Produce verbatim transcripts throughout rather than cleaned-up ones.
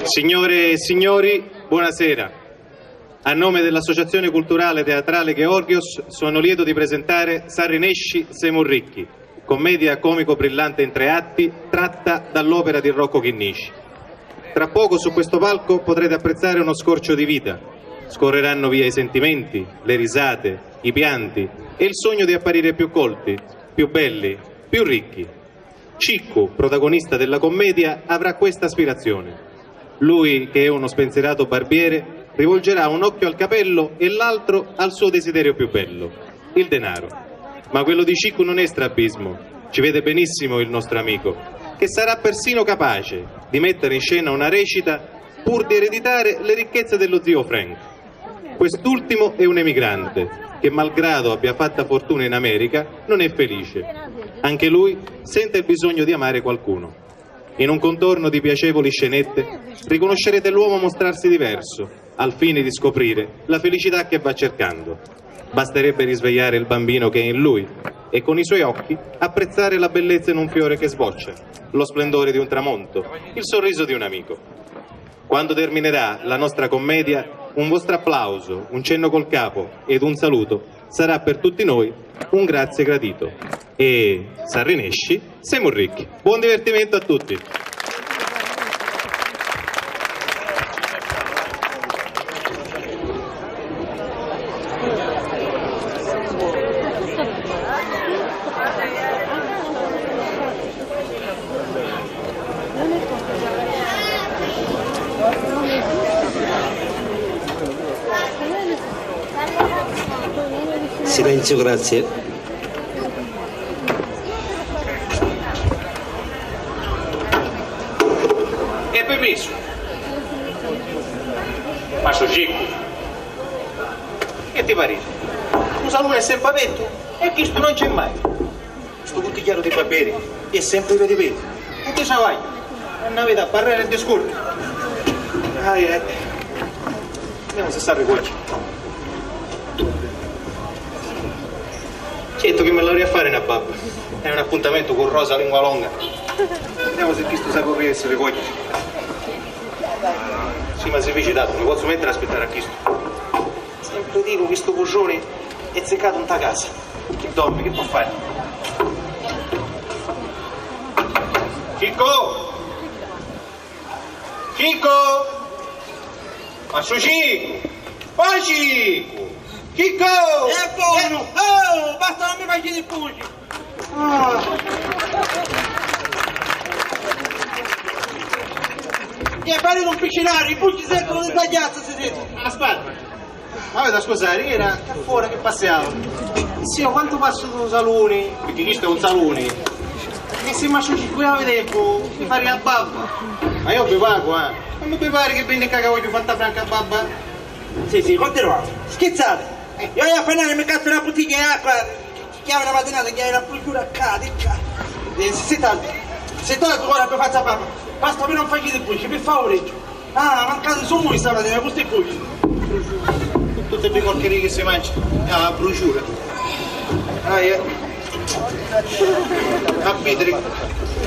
Signore e signori, buonasera. A nome dell'Associazione Culturale Teatrale Gheorghios sono lieto di presentare S'arrinesci, semu ricchi, commedia comico-brillante in tre atti, tratta dall'opera di Rocco Chinnici. Tra poco su questo palco potrete apprezzare uno scorcio di vita. Scorreranno via i sentimenti, le risate, i pianti e il sogno di apparire più colti, più belli, più ricchi. Ciccu, protagonista della commedia, avrà questa aspirazione. Lui, che è uno spensierato barbiere, rivolgerà un occhio al capello e l'altro al suo desiderio più bello, il denaro. Ma quello di Ciccu non è strabismo, ci vede benissimo il nostro amico, che sarà persino capace di mettere in scena una recita pur di ereditare le ricchezze dello zio Frank. Quest'ultimo è un emigrante che, malgrado abbia fatta fortuna in America, non è felice. Anche lui sente il bisogno di amare qualcuno. In un contorno di piacevoli scenette riconoscerete l'uomo mostrarsi diverso, al fine di scoprire la felicità che va cercando. Basterebbe risvegliare il bambino che è in lui e con i suoi occhi apprezzare la bellezza in un fiore che sboccia, lo splendore di un tramonto, il sorriso di un amico. Quando terminerà la nostra commedia, un vostro applauso, un cenno col capo ed un saluto sarà per tutti noi un grazie gradito. E s'arrinesci, semu ricchi. Buon divertimento a tutti! Silenzio, grazie. E permesso. Ma so ciccu. Che ti pari? Lu salone è sempre apertu e chistu non c'è mai. Stu buttigghiaru di paperi è sempre vedi vedi. Cu chi travagghia? Non avete a parrari e discurri. Ai, ai. Vediamo se sa ricuoghiri. Certo che mi l'avrei a fare una babba. È un appuntamento con Rosa Lingua Longa. Vediamo se chistu sa correre e si ricuoghiri. Sì, ma si fici tanto, mi posso mettere a aspettare a chistu? Sempre dico che sto cucione è zeccato in ta casa. Chi dorme, che può fare? Cicco! Cicco! Ma so Cicco! Ma Cicco! Cicco! E buono! Oh, basta, non mi facete fuggire! Ah. E fate un piccinare, i bucci sentono di tagliarsi, si sente. Aspetta. Avete a scusare, ieri era fora che passiavo. Sì, io quando passo da un salone, perché questo è un salone, e se mi asciugi qui a tempo, mi farei la babba. Ma io vi pago, eh. Non mi pare che venne qua che voglio fatta franca babba. Sì, sì, continuate. Scherzate. Eh. Io voglio appena mi cazzo una bottiglia d'acqua. Chiama la mattinata, chiama la procura qua, di qua. Eh, si tanto, si tanto ora per fare papà. Basta, però non facete bucci, per favore. Ah, mancate solo voi stamattina, questo è bucci. Tutte le porcherie che si mangia. Ah, la bruciura. Ah, eh. A vedere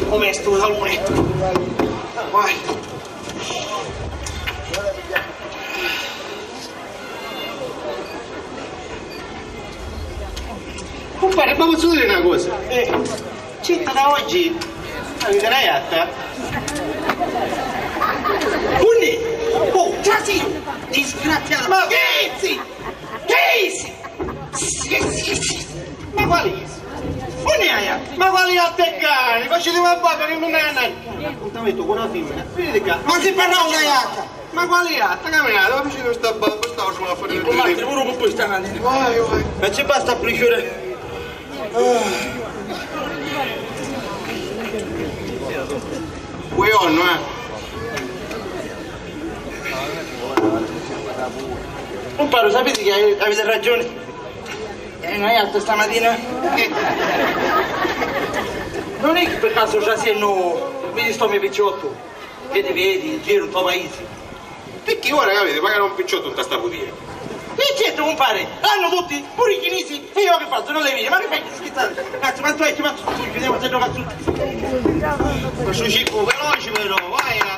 come sto salone. Vai. Compare, ma posso dire una cosa? Eh. Citta da oggi avete la jatta? Unni? Oh, trasino! Disgraziato! Ma che isi? Che isi? Sì, sì, sì. Ma quali isi? Unni la jatta? Ma quali jatta e cani? Facete una bocca che non è una... Appuntamento con una femmina. Vedete qua. Ma si parla una jatta? Ma quali jatta? Camminate, ma vicino sta babba, stavo solo a fare il... Combattere pure con voi stamattina. Vai, vai. Ma ci basta a briciore. Buongiorno, eh. Compare, sapete che avete, avete ragione. È una jatta stamattina. Non è che per caso già si è nuovo, vedi sto mio picciotto. Vedi, vedi, in giro, in tuo paese. Perché ora capite, magari un picciotto non sta vutia. E certo, compare, l'hanno tutti, pure i cinesi, e io che faccio, non le vedo, ma che fai scherzare? Cazzo, quanto è che faccio tutti, vediamo se lo faccio tutti. Ma sto cicco veloce però, vai, eh.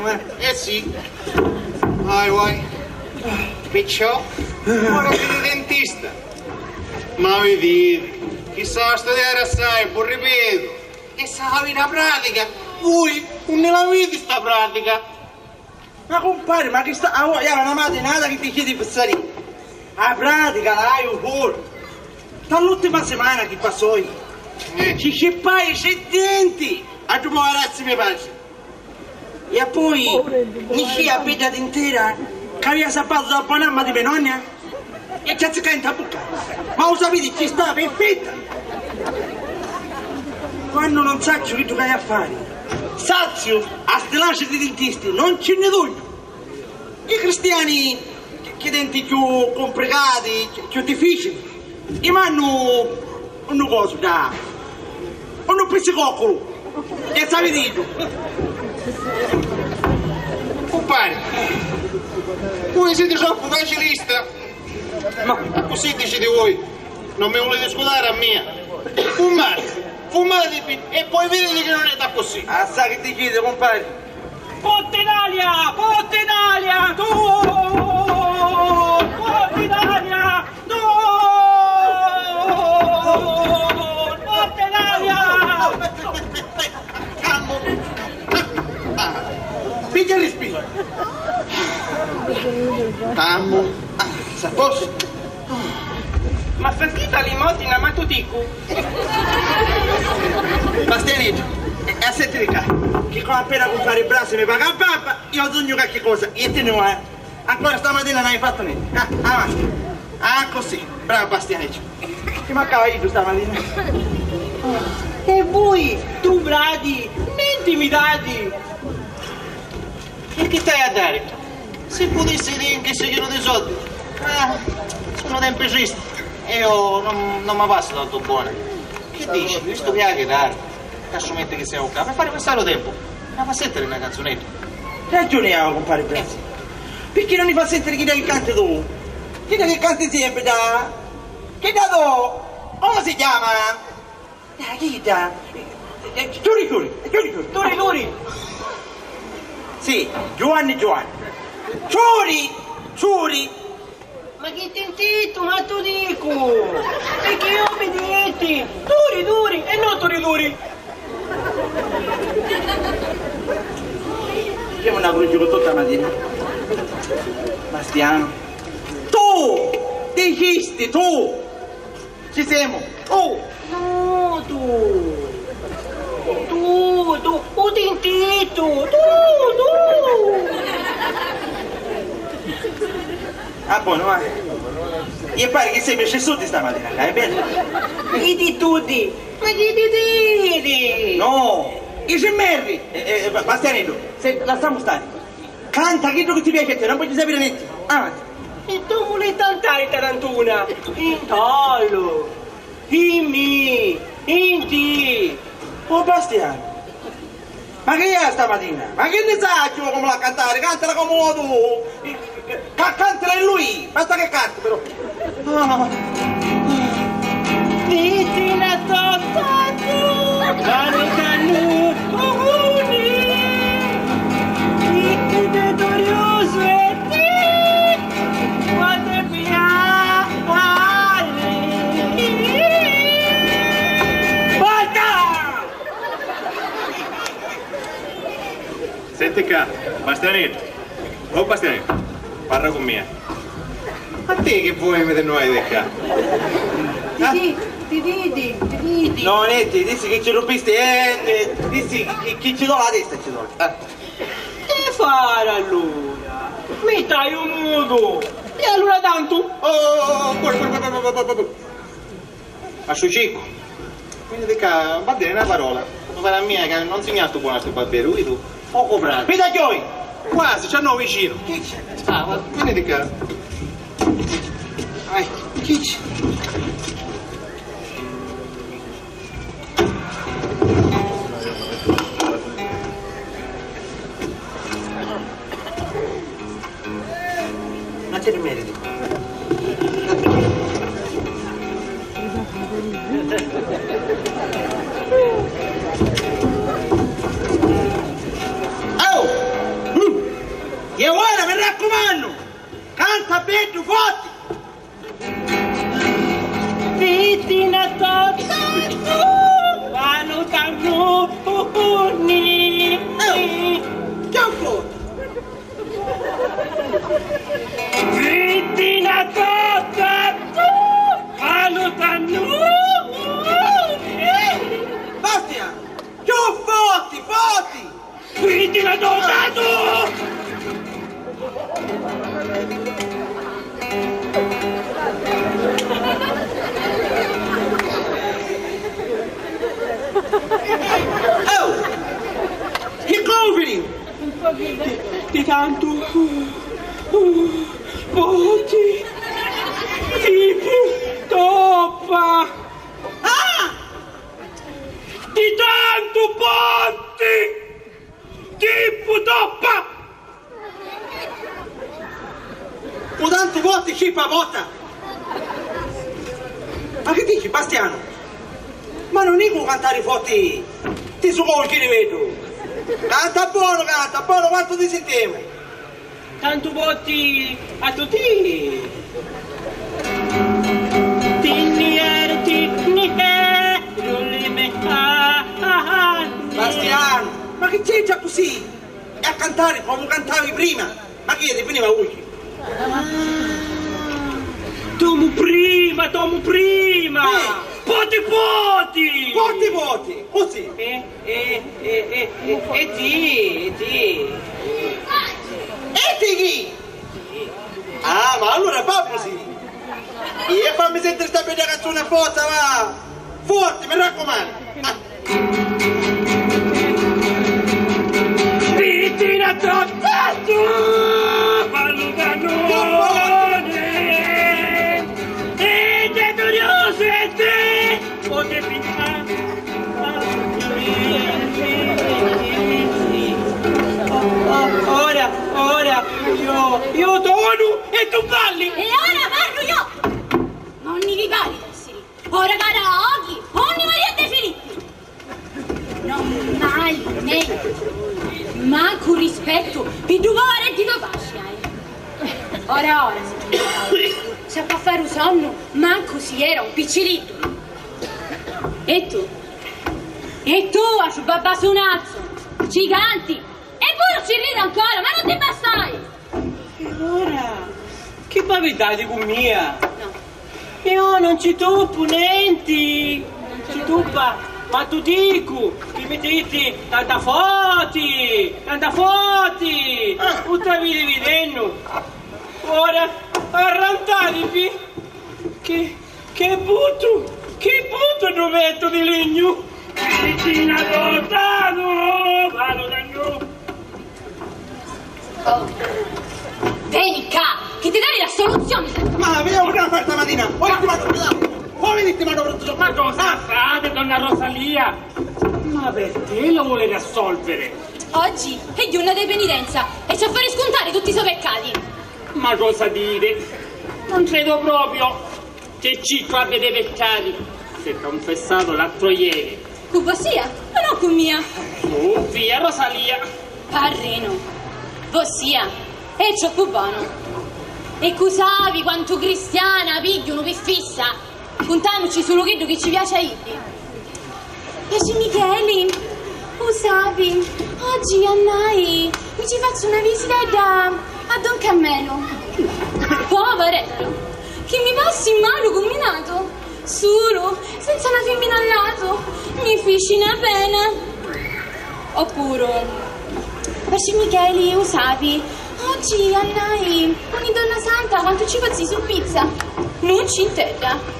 ma... Eh sì. Vai, vai. Picciò, ora si dentista. Ma viditi, chi s'ha a studiari assai, vu ripetu. E s'ha aviri a pratica. Vui, unni l'aviti sta pratica? Ma cumpari, ma chi sta... Ah, oh, iava na matinata chi ti chidi fissari. A pratica la haiu fora. Nta l'ultima simana chi passoi, eh, ci scippai tri denti a ddu povarazzi me patri. E poi niscì a bedda dintera ca avia sabbatu da bonamma di me nonna e ci azzicai nta bucca. Ma u sapiti, ci sta perfetta! Quannu non sacciu chiddu ca haiu a fari, saziu a sti lacri di dintisti, non ci nni dugnu. I cristiani Chi denti cchiù cumplicati, cchiù difficili, i mannu unnu cosu, dda, unnu pizzicocculu, e sapi diddu. Cumpari, vui siti troppu facilista. Ma accussì diciti vui, non mi vuliti scudari a mia? Fumati, fumati e poi viditi chi non è d'accussì. Assai chi diciti, cumpari. Forza Italia! Forza Italia! Tu! Forza Italia! Tu! Forza Italia! Tammu! Ah, pigghia rispiru! Tammu! Ah, sa posso? Ma perché tali moti na matuticcu? Bastianeddu, e, e a sentiri ccà, chi co appena cumpari Brasi mi paga a babba, io sugnu qualchi cosa, e ti no, eh. Ancora stamatina non hai fatto niente. Ah, avanti. Ah, così. Bravo Bastianeddu. Ti mancava iddu stamatina. E vui, tu bradi, nenti mi dati. E chi t'haiu a dari? Si putissi diri chi si chinu di soddi. Ah, sunnu tempi tristi. Io non, non mi passu tantu boni. Chi dici? Vistu chi havi di dari? Ca strumenti chi semu ccà? Pi fari passari u tempu. Ma fa sentiri na canzunetta. Ragiuni havi, cumpari Brasi. Pirchì non ni fa sentiri chidda chi canti tu? Chidda chi canti sempri, dda. Chidda tu. Comu si chiama? Dai, chidda. Eh, eh, Ciuri Ciuri, eh, Ciuri Ciuri. Turi Turi. Sì, Giuvanni Giuvanni. Ciuri, Ciuri. Ma chi tintittu, ma tu dicu. Pirchì io mi ditti Turi Turi e no Turi Turi. Io mi la bruciu tutta la mattina. Bastiano. Tu! Dicisti tu! Ci semu! Tu! No, tu! Tu, tu, u tintittu! Tu, tu! Ah, buono, vai. E pare che sei pesce su di stamattina, è vero? I tituddi! Ma chi tituddi? No! I cimmerri! Eh, eh, Ba-, Bastianeddu, se, lassamu stare. Canta chiddu chi ti piaci a te, non voglio sapere niente. Avanti. E tu vuli cantari tarantuna? In tollu, in mi, in ti. Oh Bastiano, ma chi è stamatina? Ma chi ne sacciu comu la cantari? Cantala comu vuoi tu. Ca-, cantala e lui, basta che canti però. Ah. Titina totatu, valutannu cucuni, titina duriusu e ti, quante piari. Basta! Senti ccà, Bastianeddu. Oh, Bastianeddu, parra cu mia. Ma ti chi vuoi mi ti noi di ccà? Ti di-, ti vidi, ti vidi. No, nenti, dissi chi ci ruppisti, eh, eh, dissi chi, chi ci do la testa, ci do. Eh. Chi fari allura? Mi taiu mutu. E allura tantu? Oh, oh, oh, oh, oh, oh, oh, oh, oh. Mastru Ciccu, veni di ccà, va beni na parola. Mi pari a mia ca non si gnattu bonu a stu barberu, vidu? Pocu bravo. Pitagghioi! Quasi, c'è no vicinu. Chi c'è? Ah, va, veni di ccà. Vai, chi c'è? Ma ti rimedi? Oh! Mm! E ora mi raccumannu, canta beddu forti! Titina totatu, valutannu cucuni. Eh, chiù forti! Titina totatu, valutannu cucuni. Bastia, chiù forti, forti! Titina totatu! Oh! Chi coviri! Di, di tantu. Poti, tipu, toppa. Ah! Di tantu poti, tipu, toppa. Cu tantu poti, cipa, pota. Ma chi dici, Bastianu? Ma non dicu cantari forti, ti su col chiriveddu. Canta buono, canta buono, quantu ti sentiamo. Tantu botti a tutti! Tinnieru, tinnieru, lime, ah, ah, ah. Bastianu, ma chi c'entra così? E a cantare come cantavi prima? Ma chi è, ti finiva oggi? Tomu prima, tomu prima! Eh. Poti, poti! Poti, poti! Così! Eh? E, e, e, e, e ti, e ti. E ti chi? Ah, ma allura babbu sì. E fammi sentire sta bella canzone a forza, va. Forte, mi raccomando. Ah. Pitina trottatu, ballu cannone, e te curioso e te. Ora, ora, io, io donu e tu balli! E ora parlu io! Ma unni vi pari d'essiri? Ora karaoke! Unni Maria De Filippi! Non mai, mancu rispettu pi ddu povareddu di to pasci hai. Ora, ora, si ci appa fari u sonnu, mancu si era un picciriddu. E tu? E tu, a sciubbabbasunazzu, ci canti? E puru ci ridi ancora, ma non ti bastai! E ora, chi bavidati cu mia? No. Io non ci tuppu nenti, non ci tuppa, ma tu dicu, ti mittiti tanta foti, tanta foti, ah, u staviti vidennu? Ora arrantativi, che Che buttu, che buttu ddu pettu di lignu! Vicina lontanu, vado da giù. Oh. Veni ccà, chi ti dai la soluzioni! Ma vediamo una quarta mattina! Ora ti vado a vedere! Come ti vado a vedere? Ma cosa fate, donna Rosalia? Ma perché lo volete assolvere? Oggi è giorno di penitenza e ci ha fare scontare tutti i suoi peccati! Ma cosa dite? Non credo proprio. Che Ciccu abbia dei peccati, s'è confessato l'altro ieri. Cu vossia, ma non cu mia. Su, via, Rosalia. Parrinu, vossia è troppu bonu. E cu sapi quantu cristiana pigghiunu pi fissa, cuntannuci sulu chiddu chi ci piaci a iddi. Paci Micheli, u sapi, oggi annai mi ci fazzu na visitedda a Don Carmelu. Povareddu, chi mi passi malu cumminatu, sulu, senza na fimmina a latu, mi fici na pena. Oppuru, Paci Micheli, u sapi, oggi annai unni Donna Santa quantu ci fazzi supizza, nun ci ntedda.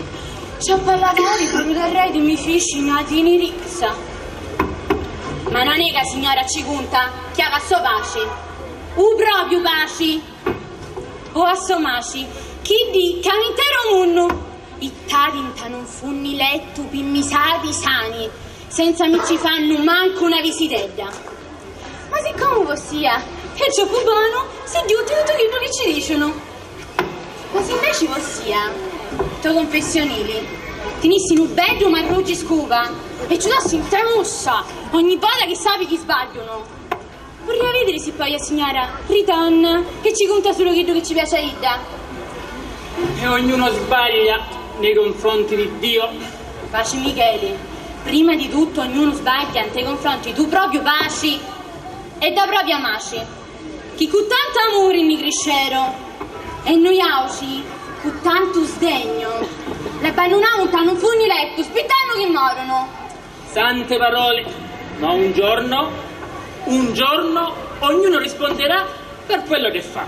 Ci a pallavori puru l'arredi mi fici na tinirizza. Ma non è ca signora ci cunta chi havi a so paci, u propriu paci, o a so maci, chiddi ca nintero munnu ittati nta nun funni lettu pi misati sani, senza mi ci fannu mancu na visitedda. Ma siccomu vossia è troppu bonu, si diuti tuttu chiddu chi ci diciunu. Ma si inveci vossia, to confessionili, tinissi nu beddu marruggi scupa e ci dassi nta mussa ogni vota chi sapi chi sbagghiunu. Vurria vidiri si poi a signora ritorna e ci cunta sulu chiddu chi ci piaci a idda. E ognuno sbaglia nei confronti di Dio. Paci Micheli, prima di tuttu ognunu sbagghia nte confronti dû propriu paci e dâ propria maci, chi cu tantu amuri nni crisceru, e nuiauci cu tantu sdegnu l'abbannunamu nta nun funni lettu spittannu chi morunu. Sante parole, ma un giorno, un giorno ognuno risponderà per quello che fa.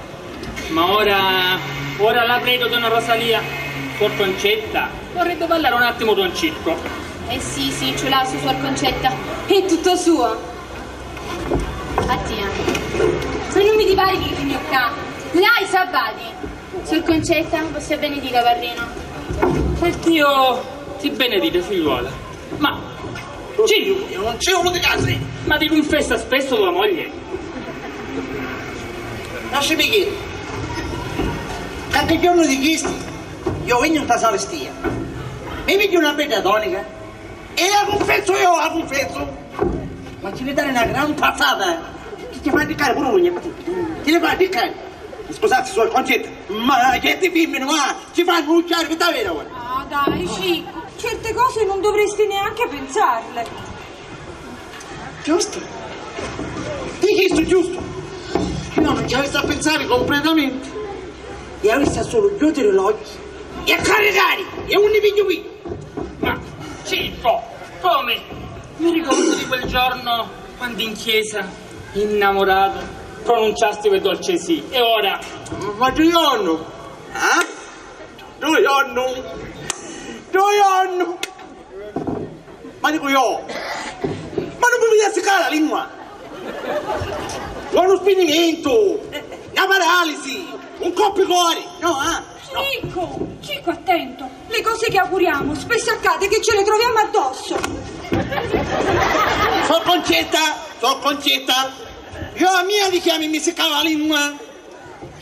Ma ora, ora la prego, donna Rosalia, suor Concetta, vorrebbe parlare un attimo don Cicco. Eh sì, sì, ci lascio, suor Concetta, è tutto suo. A tia. Ma non mi ti pare chi finiu ccà? Là i sabati. Suor Concetta, vossia benedita, parrinu. E Dio ti benedita, figliuola. Ma ci... Io non c'è uno di casa. Ma ti cunfessa spesso tua moglie? Lasciami dire. Qualche giorno di chisti, io vegno in casa vestia. Mi piglio una bella tonica e la confesso io, la confesso. Ma ci ne dare una gran passata, eh. Chi ti fa addicare pure uno, ti ne fa addicare. Scusate, suor Concetta, ma certe femmine, ma ci fanno ucciare per davvero, guarda. Ah, dai, Cicco, certe cose non dovresti neanche pensarle. Giusto? Dici giusto? Io non ci avessi a pensare completamente. E avessi a solo chiudere l'occhio e a caricare, e non ne piglio più. Ma Cicco, come? Mi ricordo di quel giorno quando in chiesa, innamorato, pronunciasti quel dolce sì. E ora? Ma dui giorni? Eh? Dui giorni? Dui giorni? Ma dico io, ma non mi pigliassi cara la lingua? Ho uno spegnimento, una paralisi, un colpo di cuore, no, eh? Cicco, Cicco, attento. Le cose che auguriamo spesso accade che ce le troviamo addosso. Suor Concetta, suor Concetta, io a mia li chiami mi si cava la lingua.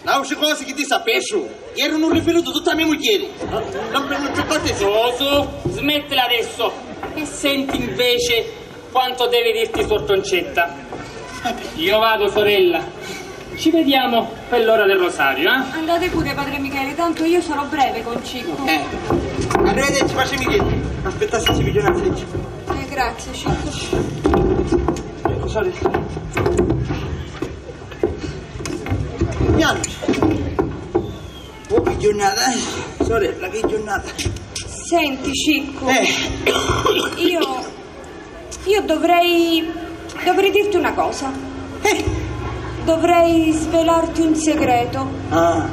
L'autra cosa chi ti sapessu, ieri un rifiutu tutta a me mugghieri. Non, non, non ci ho fatto... Su, su, smettila adesso e senti invece quanto deve dirti suor Concetta. Io vado, sorella. Ci vediamo per l'ora del rosario, eh? Andate pure, padre Michele, tanto io sarò breve con Cicco. Eh. Arrivederci, facemi chiedere. Aspettassi, ci piglio una freccia. Eh, grazie, Cicco. Ecco, sorella. Piano. Oh, che giornata, eh? Sorella, che giornata. Senti, Cicco, eh, io, io dovrei, dovrei dirti una cosa. Eh. Dovrei svelarti un segreto. Ah.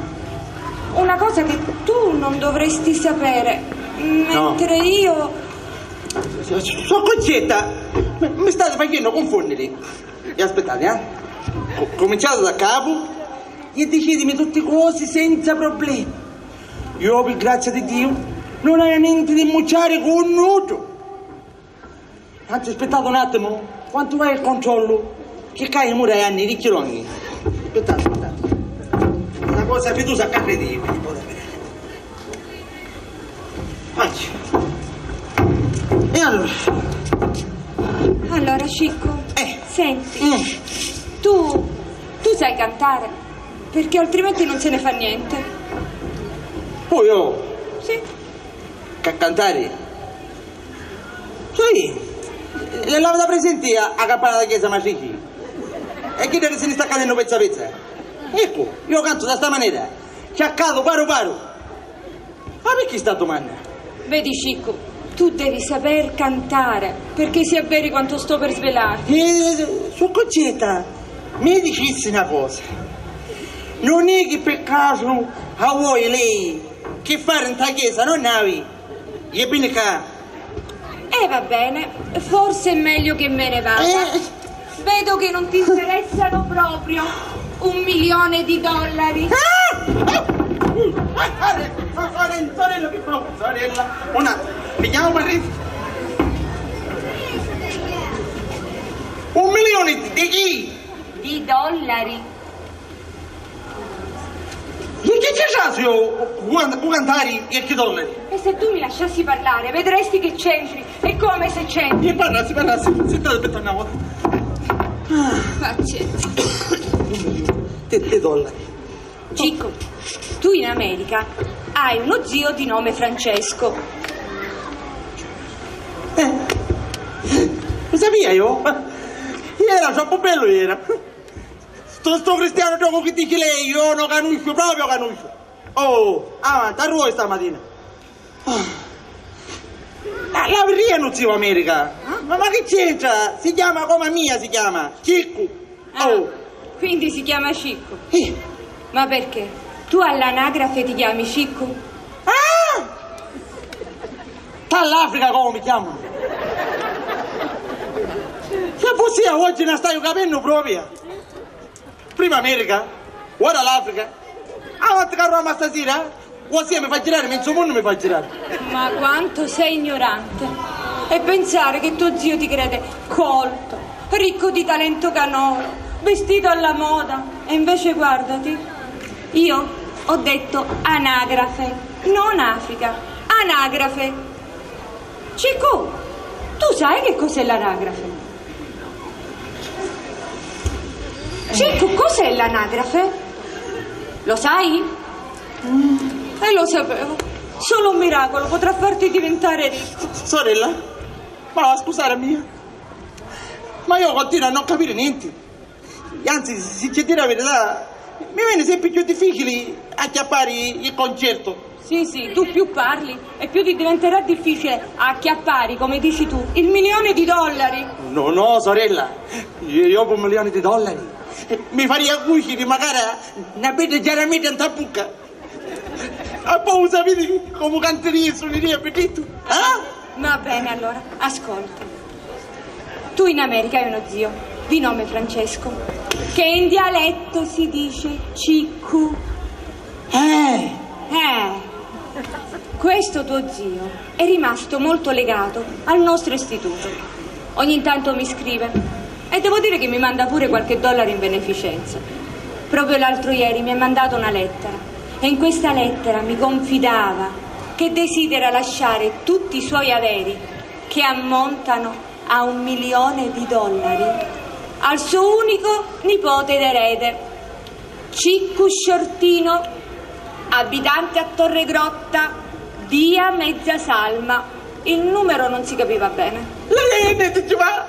Una cosa che tu non dovresti sapere, no, mentre io... Suor Concetta, mi, mi state facendo confondere. E aspettate, eh? Co-, cominciate da capo e dicitemi tutti cosi senza problemi. Io, per grazia di Dio, non haiu nenti di mucciari cu nuddu. Anzi, aspettate un attimo, quantu vai il controllo? Che ca i muri hanno i ricchi longhi. Aspettate, aspettate. Una cosa fiducia che credi io. Oggi. E allora? Allora, Cicco, eh, senti, mm, tu, tu sai cantare? Perché altrimenti non se ne fa niente. Oh, io? Sì. Ca cantare? Sì. E l'avete presente a, a campana della chiesa Matrici? E chi se ne sta cadendo pezza pezza? Ecco, io canto da sta maniera. Ciaccato, paru paru. Ma perché sta domanda? Vedi, Cicco, tu devi saper cantare, perché si è veri quanto sto per svelarti. Eh, suor Concetta, mi dicissi una cosa. Non è che per caso a voi lei che fare in sta chiesa non ne havi? E bene ca. E va bene, forse è meglio che me ne vada. Eh. Vedo che non ti interessano proprio un milione di dollari. Ah! Ah! Ah! Sorella, sorella, sorella, sorella, un attimo, vediamo, Maria. Un milione di chi? Di dollari. E chi c'entra io cu, cu cantari e chi dollari? E se tu mi lasciassi parlare, vedresti che c'entri. E come se c'entri? E parlassi, parlassi, sentate, aspetta una volta. Ah, pazienza. Te, te dollari. Cicco, tu in America hai uno zio di nome Francesco. Eh, lo sapia io. Iera troppo bello, iera. Sto, sto cristiano gioco che dice lei, io non conosco, proprio conosco. Oh, avanti, a ruote stamattina. Ah. La, la rienu, zio America. Eh? Ma, ma che c'entra? Si chiama come mia, si chiama Cicco. Ah, oh, quindi si chiama Cicco. Eh. Ma perché? Tu all'anagrafe ti chiami Cicco? Ah! T'all'Africa come mi chiamano? Che vossia, oggi non staiu capennu proprio. Prima America, ora l'Africa. Avanti ca arroma stasira, eh? Vossia mi fa girari, menzu munnu mi fa girari. Ma quanto sei ignorante! E pensare che tuo zio ti crede colto, ricco di talento canoro, vestito alla moda, e invece guardati, io ho detto anagrafe, non Africa, anagrafe. Ciccu, tu sai che cos'è l'anagrafe? Ciccu, cos'è l'anagrafe? Lo sai? Mm, e lo sapevo. Solo un miracolo potrà farti diventare ricco. Sorella, ma va a scusare a mia. Ma io continuo a non capire niente. Anzi, si c'è dire la verità, mi viene sempre più difficile acchiappare il concerto. Sì, sì, tu più parli e più ti diventerà difficile acchiappare, come dici tu, il milione di dollari. No, no, sorella, io, io per un milione di dollari, eh, mi farei cucire magari una bella giaramita in tabbucca. E poi sapete come canteria e suoneria, capito? Eh? Va bene, allora, ascolta. Tu in America hai uno zio, di nome Francesco, che in dialetto si dice Ciccu. Eh! Eh! Questo tuo zio è rimasto molto legato al nostro istituto. Ogni tanto mi scrive e devo dire che mi manda pure qualche dollaro in beneficenza. Proprio l'altro ieri mi ha mandato una lettera e in questa lettera mi confidava che desidera lasciare tutti i suoi averi, che ammontano a un milione di dollari, al suo unico nipote ed erede, Ciccu Sciortino, abitante a Torregrotta, via Mezza Salma. Il numero non si capiva bene. Lei è niente, ci va.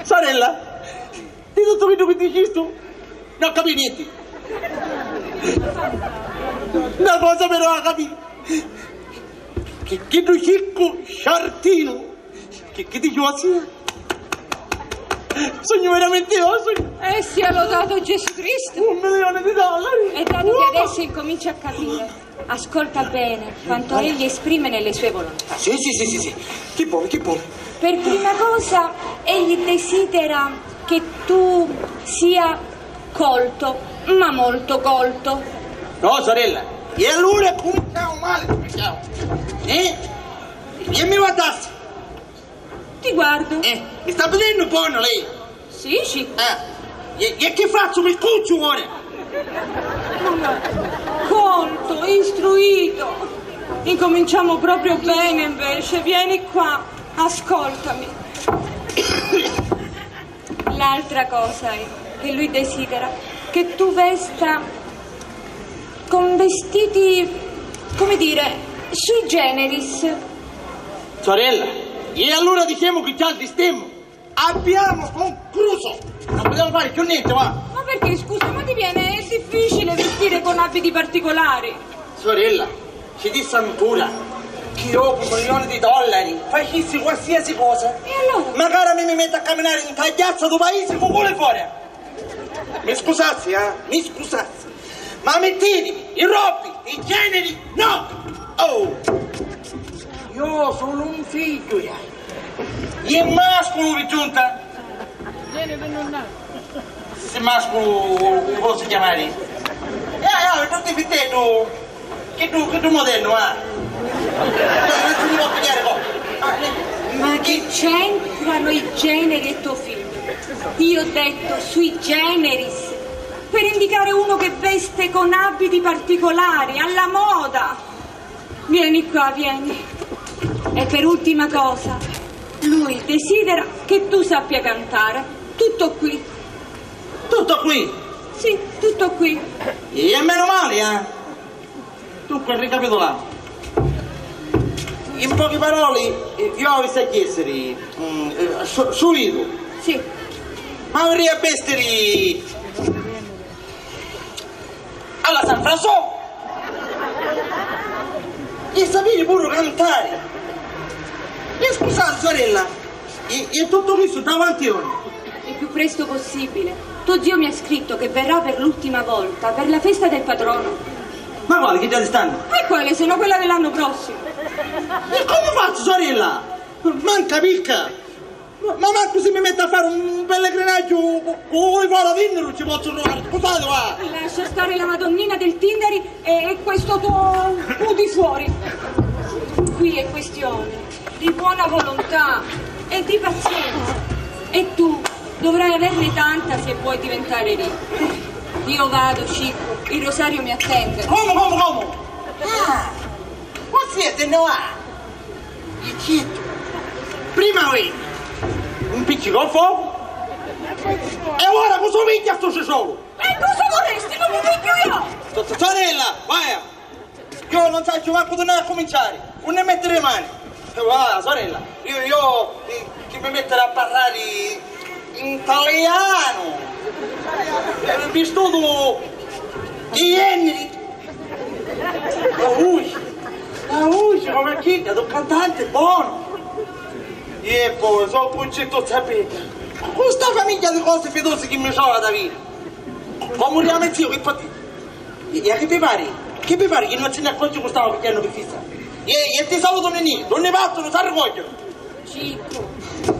Sorella, di tutto quello che dici tu, non capi niente. Una cosa però la capi. Chi, chi tu Ciccu Sciortino? Chi, chi ti chiama? Sogno veramente io, sogno. Eh, sia lodato Gesù Cristo. Un milione di dollari. E dato che adesso incominci a capire. Ascolta bene quanto egli esprime nelle sue volontà. Sì, sì, sì, sì, sì. Chi vuole, chi vuole? Per prima cosa, egli desidera che tu sia colto, ma molto colto. No, sorella, e allora cominciamo male, cominciamo. Eh? E mi guardassi. Ti guardo. Eh, mi sta vedendo buono lei? Sì, sì. Eh, e, e che faccio? Mi scuccio ora? Colto, istruito. Incominciamo proprio bene invece. Vieni qua, ascoltami. L'altra cosa è che lui desidera che tu vesta con vestiti, come dire, sui generis. Sorella, e allora diciamo che già esistemo? Abbiamo concluso! Non possiamo fare più niente, va! Ma perché, scusa, ma ti viene difficile vestire con abiti particolari? Sorella, ci dissi ancora che io con un milione di dollari facissi qualsiasi cosa. E allora? Magari mi, mi metto a camminare in sta piazza del paese con quello fuori. Mi scusassi, eh? Mi scusassi. Ma mettitemi i robbi, i generi, no! Oh! Io sono un figlio, eh. E masculu, vi giunta? Genere non ha. Se masculu, come si chiamare? Eh, eh, non ti fittetu. Che tu, che tu modello, ah? Non si può pigliare, co-, ah, eh. Ma che c'entrano i generi e tuo figlio? Io ho detto sui generis, per indicare uno che veste con abiti particolari, alla moda. Vieni qua, vieni. E per ultima cosa, lui desidera che tu sappia cantare. Tutto qui. Tutto qui? Sì, tutto qui. E meno male, eh? Dunque, ricapitulando. In pochi paroli, eh, io avissi a chiediri, mm, eh, su-, suitu. Sì. Ma avrei a vestiri alla San Francisco e sapere pure cantare. E scusate, sorella, e, e tutto questo davanti a noi? Il più presto possibile. Tuo zio mi ha scritto che verrà per l'ultima volta per la festa del patrono. Ma quale, che già di stanno? E quale, se no quella dell'anno prossimo? E come faccio, sorella? Manca picca! Ma mancu si mi mettu a fari un pellegrinaggio cu, cu, cu li fora dinniru ci pozzu truvare. Scusate, va! Lascia stare la Madonnina del Tindari e, e questo tuo cu di fuori. Qui è questione di buona volontà e di pazienza. E tu dovrai averne tanta se vuoi diventare ricco. Io vado, Cicco, il rosario mi attende. Comu, comu, comu? Ah, ma siete no? Zittu. Prima veni un piccicu o focu e ora cu so pigghia stu cicciolu? E cosa vorresti? Non mi piglio io! So-, so-, sorella, vaia! Io non saccio mancu dove accuminciare, unni mettere le mani. E va, sorella, io, io chi, chi mi mettere a parlare in talianu, eh, vistutu di Henry. La vuci, la vuci, come chidda d'un cantante bonu. E poi, so Cuncittu, sapete, cu sta famiglia di cosi fidusi chi mi trova da vita. Comu riame zio, chi pati? E, e chi vi pari? Chi vi pari chi non si ne accorge cu stava pigliando pi fissa? E, e ti saluto, Ninì, non ne battono, s'arricogliono. Cicco,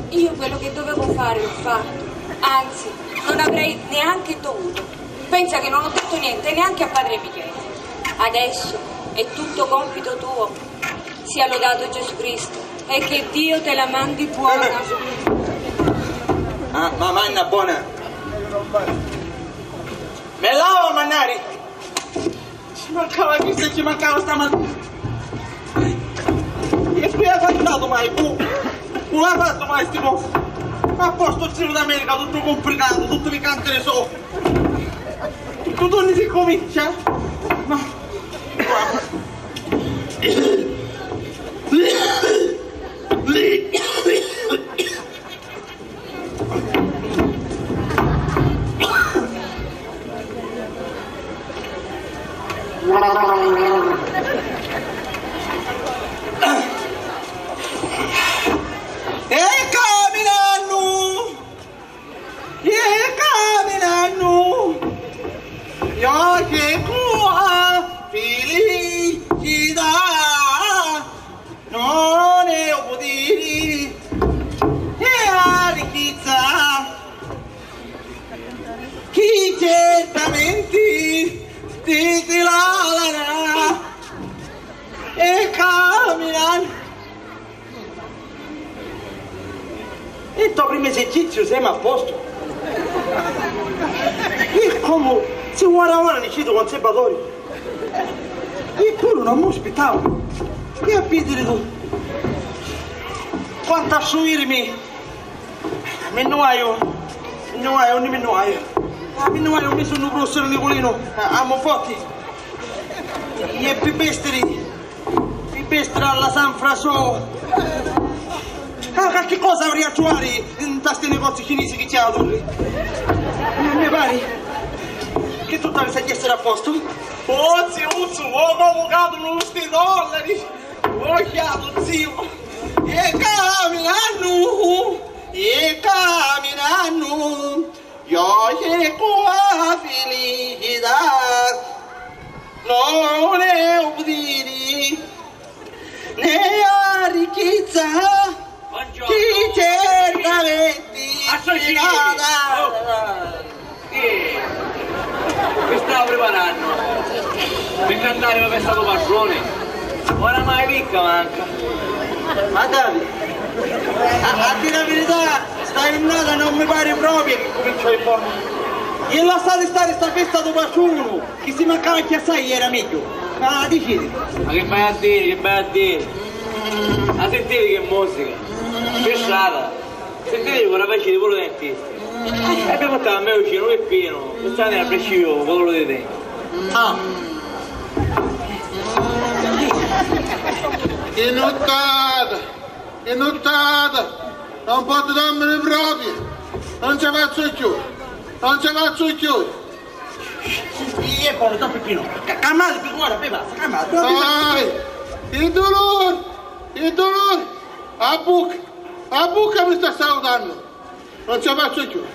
io quello che dovevo fare l'ho fatto, anzi, non avrei neanche dovuto. Pensa che non ho detto niente neanche a padre Michele. Adesso è tutto compito tuo. Sia lodato Gesù Cristo e che Dio te la mandi buona. Ah, ma manna bona. Me lava a mannari. Ci mancava chista e ci mancava stamattina. E qui ha fatto mai, cu, cu ha fatto mai sti cose? A posto il giro d'America, tutto complicato, tutti li canteri so. Tutto torni si comincia. Ma E caminannu, e caminannu, io cercu a filicità. Non è u putiri, è a ricchizza chi certamente ti, ti la darà e camina. E to primu eserciziu semu a postu. E comu si ora ora niscitu conservatoriu. E puru non mi aspettavo. Che a pidiri tu? Quantu a suirimi. Mi nnu vaiu. Mi nnu vaiu, mi nnu vaiu. Mi nnu vaiu, mi sunnu professore Niculino. Amu forti. E pi pestiri. Pi pestiri alla San Frasò. Ah, qualche cosa avrei a trovare in sti negozi cinesi che c'è la torre. Non mi pare che tutto mi sia chiesto a posto. Oh, zio, oh, comu cadono sti dollari! Oh, chiaro, zio! E caminannu, e caminannu, io cerco la felicità, non è un dire, né la ricchezza, buongiorno. Chi certamente... Assassini! Oh. Chi è? Mi stavo preparannu pi cantari la festa dû patruni. Oramai picca manca. Ma Davi, a, a diri la virità, sta jurnata non mi pari proprio che cuminciò bonu. E lassati stari sta festa dû patruni, chi si mancava chi assai era megghiu. Ma diciti. Ma chi vai a diri, chi vai a diri? Ma sentiti che musica, che strata. Sentiti, ora faciti puru dentista. E mi purtava a me vicinu Pippinu, quest'anno era preciso quello di te. Ah. Che nuttata, che nuttata, non posso dormire proprio, non ce faccio più, non ce faccio più. E poi, don Pippinu, ca-, calmati, ora, basta, calmati, basta. Ai, il dolore, il dolore, a bocca. A bucca mi sta salutannu! Non ce faccio chiù!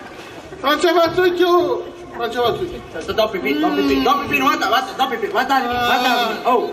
Non ce faccio chiù! Non ce faccio chiù! Don Pippinu, don Pippinu, don Pippinu, guarda, guarda, don Pippinu, guarda, guarda, oh!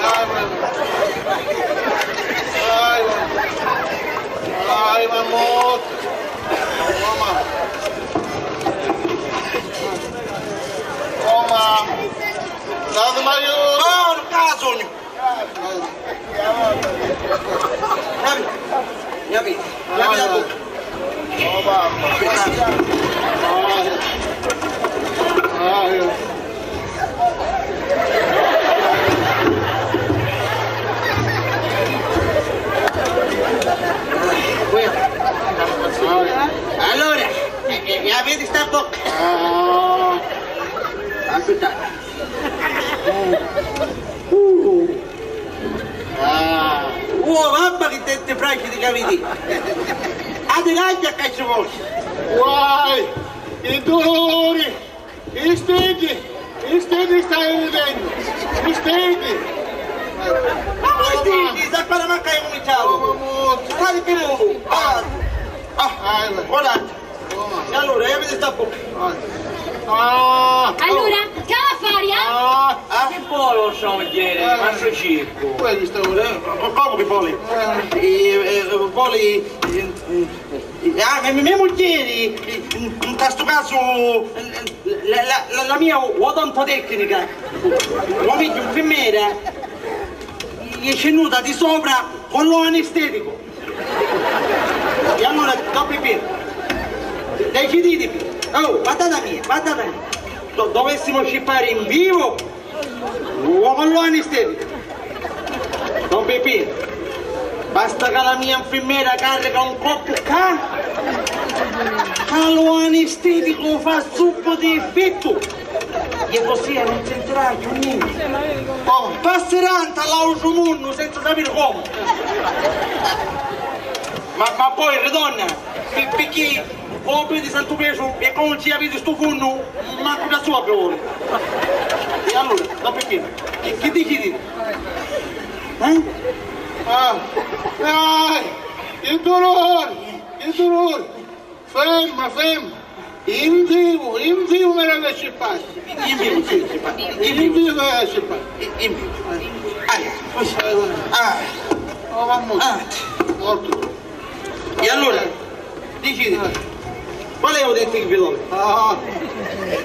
Ai, mamma. Ai, mamma. Oh, mamma. Oh, mamma. Date, Mario. Oh, non caso! Capì? Capì? Capì la bocca? Allora, eh, eh, avete sta bocca? Aspettate. Uh. Ah. Oh, mamma che denti franchi di capiti! Adelante a cacciavossi! Guai! I dolori! I stenti! I stenti stai ridendo! I stenti! Ma i stenti! Sta qua manca hai cominciato! Guarda che nuovo! Ah! Ah! Guardate! E allora, io mi sta bocca. Ah. Allora, che va a fare, eh? Ah. Ah, che vuole, lasciamo vedere, eh, ma sto circo. Quello sta ora. Eh, ma come che vuole? Eh. Eh, eh, vuole, eh, eh, ah, me, me, me mugghieri, in, in sto caso, eh, la, la, la, la mia odontotecnica, o meglio, infermiera, è scenuta di sopra con l'anestetico. E allora, dopo i piri, deciditevi. Oh, guardate a mia, guardate a mia. Do-, dovessimo scippare in vivo o con l'anestetico? Don Peppino, basta che la mia infermiera carica un colpo qua, che l'anestetico fa subito effetto. E così non sentirà più niente. Oh, passerà nta l'altru munnu senza sapere come. Ma, ma poi, ridonna, pi-, picchì o vidi Santu Petru e quannu ci vidi stu funnu, mancu da sua piove. E allora, ma picchì? Chi, chi dici di? Eh? Ah, ai, che dolore, che dolore! Ferma, ferma! In vivo, in vivo me l'avessi fatto! In vivo, sì, sì, fa-, in vivo. In vivo me l'avessi fatto! In, in vivo. Ah, ah. Oh, mamma. Ah. Morto. E allora, dici, qual è u denti che vi dole? Ah.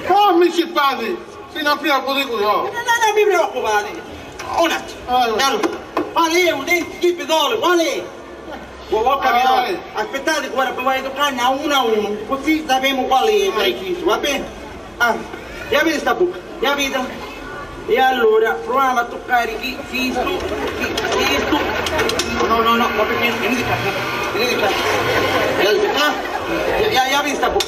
Oh, mi ci parli! Fino a prima lo dico io. No, no, non vi preoccupate. Un attimo. Ah, no. E allora, qual è u denti che vi dole? Qual è? Ho, ho capito. Ah, eh. Aspettate che ora provate a toccarne a uno a uno, così sappiamo qual è preciso, va bene? Ah, e avete sta bocca, e avete? E allora proviamo a toccare chi, chi sto, chi, chi sto. No, no, no, ma perché? Venite qua, venite qua. E allora, ah, e, e, e avete sta bocca.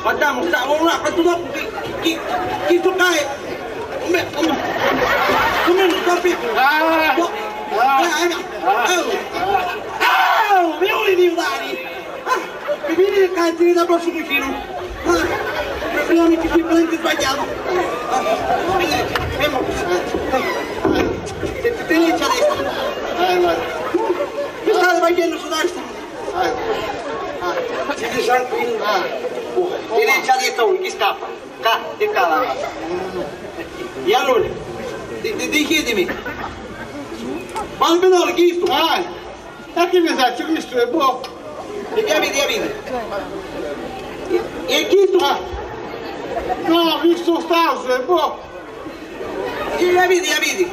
Guardamu, sta, oh, là, quantu dopu chi, chi, chi stu ca è? Come, come, come non sta più? Ah! Oh, ah! Eh, eh, oh, oh, mi vuoi aiutare? Ah, mi viene il cantine da prossimo vicino. Ah, mi viene il cantine sbagliato. Ah, vedi, fermo. Te, te, te, a destra. Mi state facendo sudare sta. Ah, ah, siete tranquilli? Ah, oh, e lei ci ha detto chi scappa? Ca, e cala. E allora, di, di, dicetemi, quando no, chi sto? Ah, e che ne saccio, questo è buono. E capite, capite? E, e chi sto? Ah, no, questo sta, è buono. Capiti, capiti?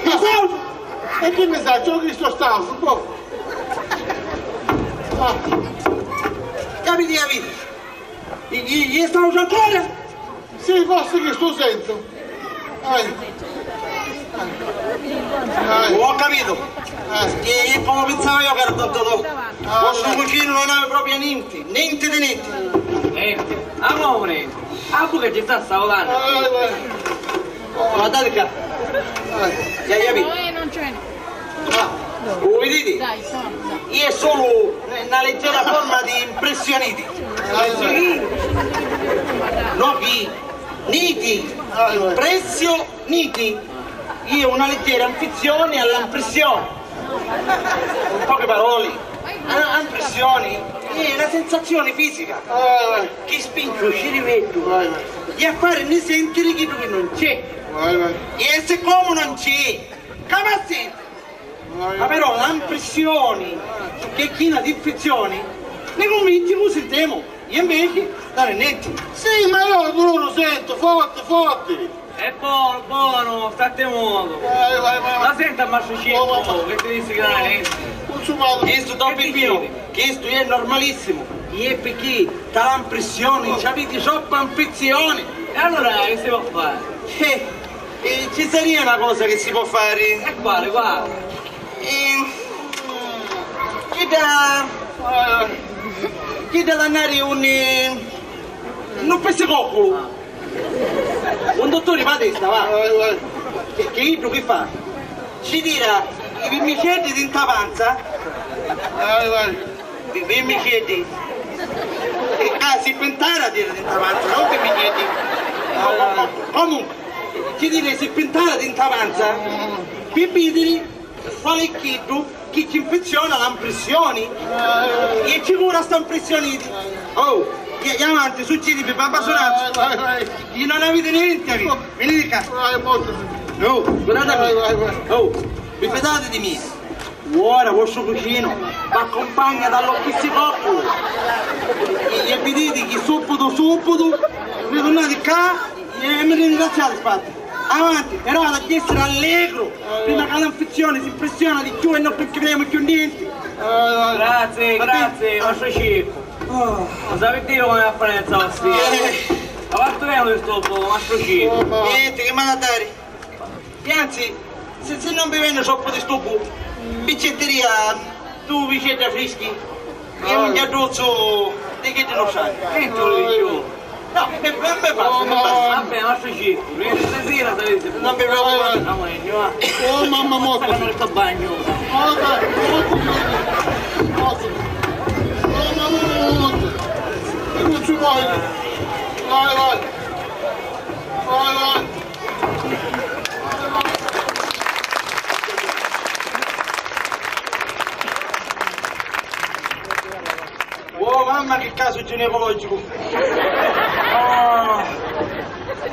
Ma sa, e chi ne saccio, ho visto sta, un po'. Ah. Capiti, capiti? I, i, i sta ancora? Sì, forse che sto sento. Eh. Eh. Ho capito. Eh. E, e come pensavo io che era tutto, no? Ah, vostro cugino non aveva proprio niente, niente di niente. Niente. Ah, come niente? Ah, pure ci sta sta volante. Eh, eh. Guardate qua. Eh. Già, già, no, eh, non c'è. Ah, lo vedete? Dai, sono, dai. Io è solo una leggera forma di impressioniti. Eh, sì. No, chi? Niti. Eh, eh. Impressioniti. Io una leggera infezione all'impressione. In poche parole, a, a impressione è una sensazione fisica. Eh, eh. Chi spinge u ciriveddu e a fari ni sentiri chiddu chi non c'è. Vai, vai. E sicomu non c'è, ca va sentiri. Vai, vai. Ma però la impressioni, che è china di infezioni, ni cunvinci cu sintemu, e inveci non è nenti. Sì, ma io puru lu sentu, forti, forti. È buono, buono, statte muoto. Vai, vai, vai. Ma senta, mastru Cippu, oh, che ti dissi che non è nenti? Chistu, don Peppino, chistu è normalissimo. È picchì ta l'impressioni ci aviti troppa infezioni. E allora che si può fare? Eh, eh, ci saria una cosa che si può fare. E quale, quale? Eh, chidda, chidda d'annari unni, nu pizzicocculu. Un dutturi p'â testa, va. Vai, vai. Che, che iddu chi fa? Ci tira i pimmiceddi dinta panza. Vai, vai. I pimmiceddi. E ca si pintara tira dinta panza, non pimmiceddi. Vai, vai. Comunque, ci tira i si pintara dinta panza. Pi vidiri qual è chiddu chi ci infeziona la impressioni? E ci cura sta impressioni. Oh, e, e avanti, succidi, vi fa basurato. Vai, vai, vai. Chi non avete niente, vi-, venite qua. Vai, molto. No, guardate. Vai, vai, vai. Oh, vi fidate di me. Ora vostru cucinu v'accompagna da l'occhissicocculu. E, e viditi chi subbitu, subbitu, ritornate qua e mi ringraziate, spatti. Avanti, però ha da essere allegro, prima che l'infezione si impressiona di più e non percepiamo più niente. Grazie, grazie, mastru Cippu. Oh. Lo sapete io come apprezzo la sfida. Eh. Ma quanto è questo, mastru Cippu? Niente, che male a dare. E anzi, se, se non vi vene troppo disturbo, vi cetteria due viceddi frischi e un giadduzzu di chiddi nostri. Che tu dici? No, mi, mi, mi passa, mi passa. Vabbè, mastru Cippu, stasera sapete. Non vi preoccupate. Oh, mamma, morto. Sta nel bagno. Oh, mamma, morto. Non ci vuoi. Vai, vai. Vai, vai. Oh, mamma, che caso ginecologico! Ah,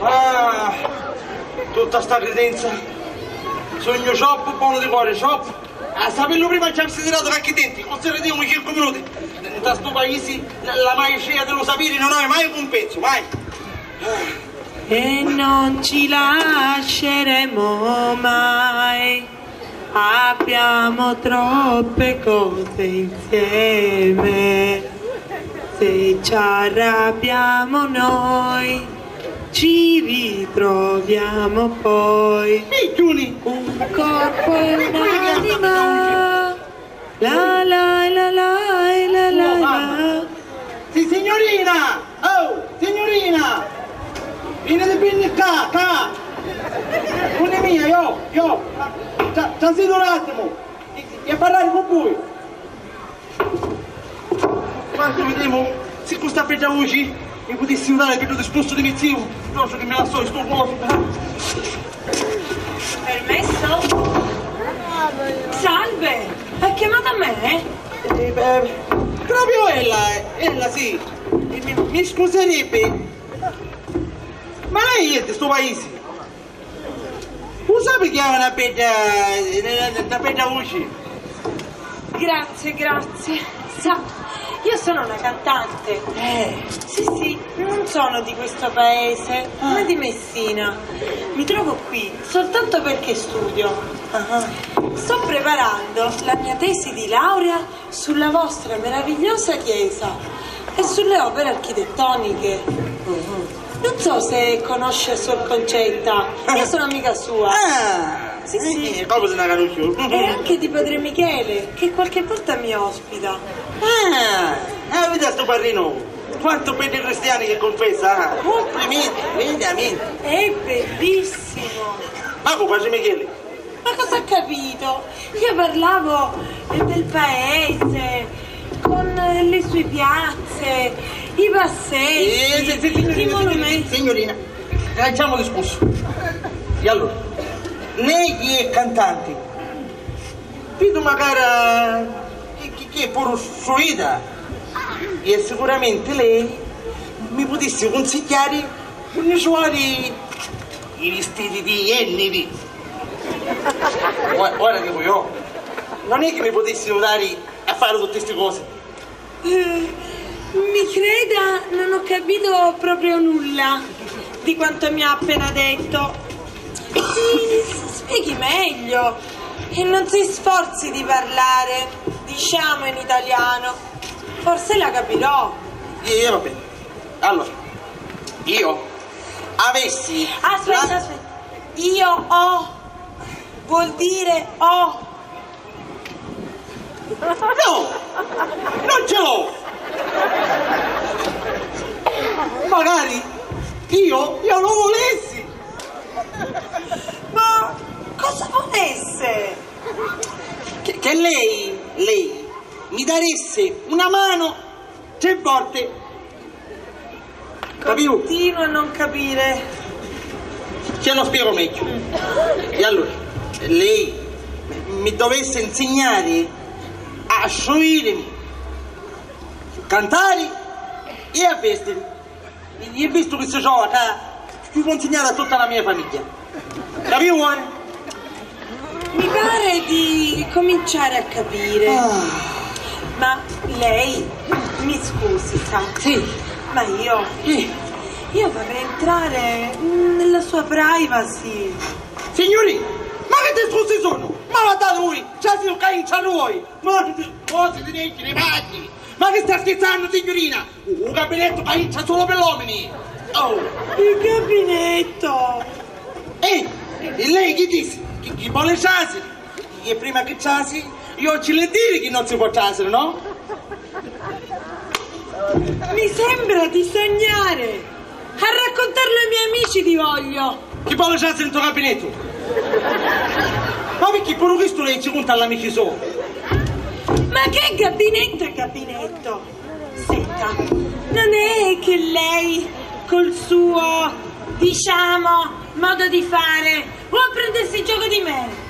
ah, tutta sta credenza! Sugnu troppu bonu di core, troppu! A saperlu prima ci avessi tirato qualche denti, così ridiamo cinque minuti! Nta stu paisi la, la maestria di lu sapiri non havi mai un cumpensu, mai! E non ci lasceremo mai. Abbiamo troppe cose insieme. Se ci arrabbiamo noi, ci ritroviamo poi. Minchiuni! Un corpo e un'anima. La la la la la la la. Signorina! Oh, signorina! Viniti, viniti ccà, ccà! Nun è mia, io, io! Trasiti un attimo! È parrari cu vui! Quantu videmu, si cu sta bedda vuci mi putissi aiutari pi lu dispustu di me ziu, nostru chi mi lassò stu cosu. Permesso? Salve, ha chiamato a me? Eh, beh, proprio ella, ella sì. Mi, mi scuserebbe, ma lei è di stu paese? U sapi chi havi na bedda, na, na, na bedda vuci? Grazie, grazie. Sa, io sono una cantante. Eh. Sì, sì, non sono di questo paese, ma di Messina. Mi trovo qui soltanto perché studio. Ah. Sto preparando la mia tesi di laurea sulla vostra meravigliosa chiesa e sulle opere architettoniche. Non so se conosce Suor Concetta, io sono amica sua. Ah, sì, sì. Eh, come se ne conosciuto? E anche di padre Michele, che qualche volta mi ospita. Ah, ah, vedi a sto parrino, quanto beddi cristiani che confessa, ah. Complimenti, vedi, amico. È bellissimo. Ma cu padre Michele? Ma cosa ha capito? Io parlavo, eh, del paese, con, eh, le sue piazze, i passeggi, eh, sì, sì, i monumenti. Signorina, lanciamo il discorso. E allora, lei chi è cantante? Vidu macari chi, chi, chi è puru suita. E sicuramente lei mi putissi cunsigghiari unni truvare i vistiti di jenniri. Ora, ora dicu io, non è che mi putissi aiutari a fare tutte ste cose. Eh, mi creda, non ho capito proprio nulla di quanto mi ha appena detto. Si, si spieghi meglio e non si sforzi di parlare, diciamo, in italiano. Forse la capirò. E va bene. Allora, io avessi... Aspetta, la- aspetta. Io ho, vuol dire ho. No! Non ce l'ho! Magari io, io lo volessi! Ma cosa volesse? Che, che lei, lei mi daresse una mano tre volte. Capito? Continuo a non capire. Ce lo spiego meglio. E allora, lei mi dovesse insegnare a sciuirmi, cantare e a vestire. E visto che si trova qua, ci può insegnare a tutta la mia famiglia. Capito, vuoi? Mi pare di cominciare a capire. Ah. Ma lei, mi scusi, sa? Sì. Ma io, eh, io vorrei entrare nella sua privacy. Signori, ma che discorsi sono? Ma guardate voi, già si caincia noi! Ma, ma si dice le pagine! Ma che sta scherzando, signorina? U, u gabinettu ca intra sulu pi l'omini! Oh! Il gabinetto! Ehi! E lei chi dissi? Chi, chi voli trasi? E prima chi trasi, io ci le diri chi non si può trasere, no? Mi sembra di sognare! A raccontarlo ai miei amici ti voglio! Chi voli trasi nto gabinettu? Ma picchì puru chistu lei ci cunta all'amici so? Ma che gabinetto è gabinetto? Senta, non è che lei col suo, diciamo, modo di fare vuol prendersi gioco di me?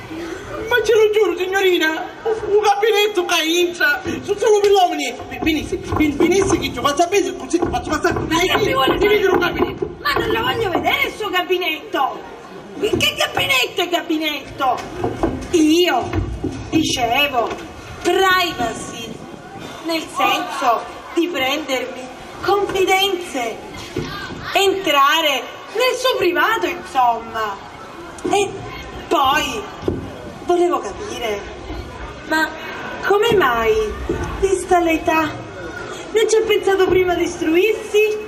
Ma ce lo giuro, signorina, u gabinettu ca intra su sulu pi l'omini. Vinissi, vinissi chi ci faccio sapere così ti faccio passare. Ma che mi vuole fare? Ti vedo un gabinetto. Ma non lo voglio vedere il suo gabinetto! Che gabinetto è gabinetto? Io dicevo privacy, nel senso di prendermi confidenze, entrare nel suo privato, insomma. E poi volevo capire, ma come mai, vista l'età, non ci ha pensato prima di istruirsi?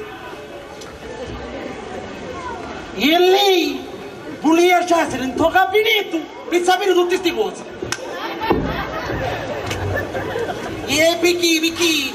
E lei vulia trasiri nto gabinettu pi sapiri tutti sti cosi. E picchì, picchì?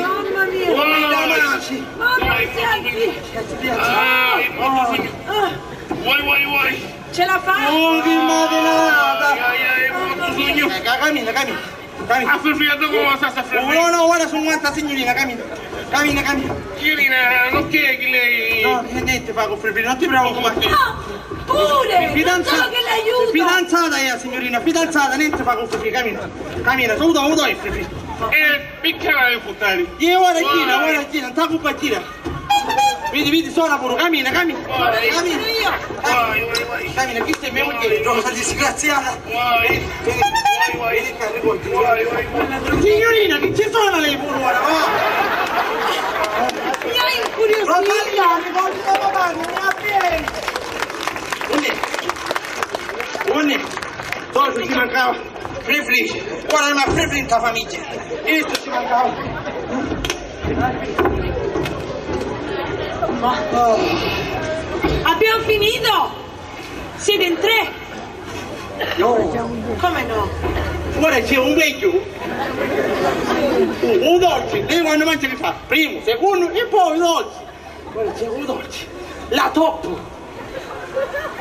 Mamma mia! Mamma mia! Mamma mia! Ah, è morto, signor. Vuoi, vuoi, vuoi? Ce la fa? Oh, che mattinata! Ai, ai, ai, è morto, signor. Eh, ca-, camina, camina. Camina. A Frefri, dove sta sta Frefri? Oh, no, no, ora sono quanta signorina, camina. Camina, camina. Signorina, non che, che lei... No, eh, niente fa con Frefri, non ti preoccupare. Ah, pure! Fidanzata, solo che l'aiuta! Fidanzata è, signorina, fidanzata, niente fa con Frefri, camina. Camina, saluta, saluta, Frefri. Eh, Picca la puttana. Iè, ora gira, ora gira, non t'ha culpa, gira. Vidi, vidi, sona puru, camina, camina. Camina. Vai, vai, vai. Camina, chi stai, me mugghieri, sta disgraziata. Vai. Vidi, vidi, vai, vai. Vidi, cari, vai. Vai, vai, vai. Signorina, chi ci sona lei puru ora, va? Mi hai incuriosita. Rosalina, mi porti da papà, non mi ha pieni. Unni? Unni? Cosa ci mancava? Frifri, ora non ha Frifri in sta famiglia. Questo ci mancava. Ma... Oh. Abbiamo finito? Siete in tre? No. Come no? Ora c'è un vecchio. Un, un dolce. Lei quando mangia che fa? Primo, secondo e poi dolce. Ora c'è un dolce. La top.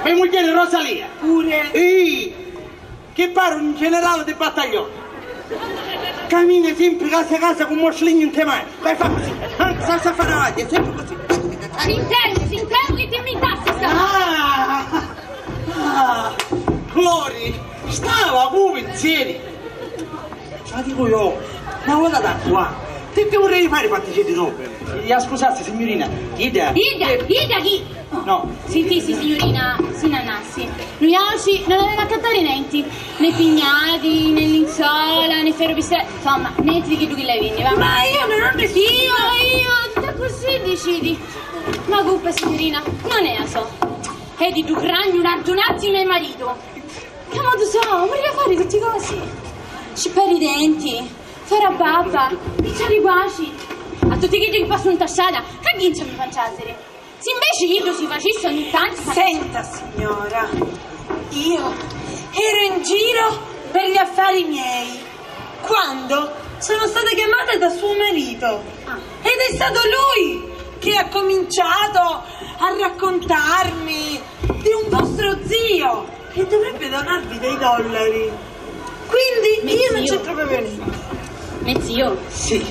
Me mugghieri Rosalia. Pure. Ehi. Chi pari un generale di battaglione. Camina sempre casa casa cu mo slignu in te mani. Poi fa così. Senza fare avanti, è sempre così. Sintemu, sintemu chi ti invintasti sta... Ah! Ah! Glory! Stava cu pensieri! Ma dico io, ma guarda da qua! Ti, ti vorrei fare quanti c'è di dopo. E scusassi, signorina, Ida. Ida, Ida chi? No. Sintissi, signorina, si n'annassi. Nuiauci non avemu a accattari nenti, né pignati, né linzola, né ferru pistrellu, insomma, nenti di chiddu chi lei vinni, va. Ma io non ho nessuno. Io, io, tutta così diciti. Ma comunque, signorina, non è la so. È di ddu gragnu nardunazzi me maritu. Ca modu so, vulìa fari tutti cosi. Scippari i denti, fari a babba, picciari i guaci. A tutti chiddi chi passu nta strada, ca ghincia mi fa trasiri. Si inveci iddu si facissi ogni tantu. Senta, signora, io ero in giro per gli affari miei quando sono stata chiamata da suo marito. Ah. Ed è stato lui che ha cominciato a raccontarmi di un vostro zio che dovrebbe donarvi dei dollari. Quindi io non c'entro proprio niente. Me zio? Sì.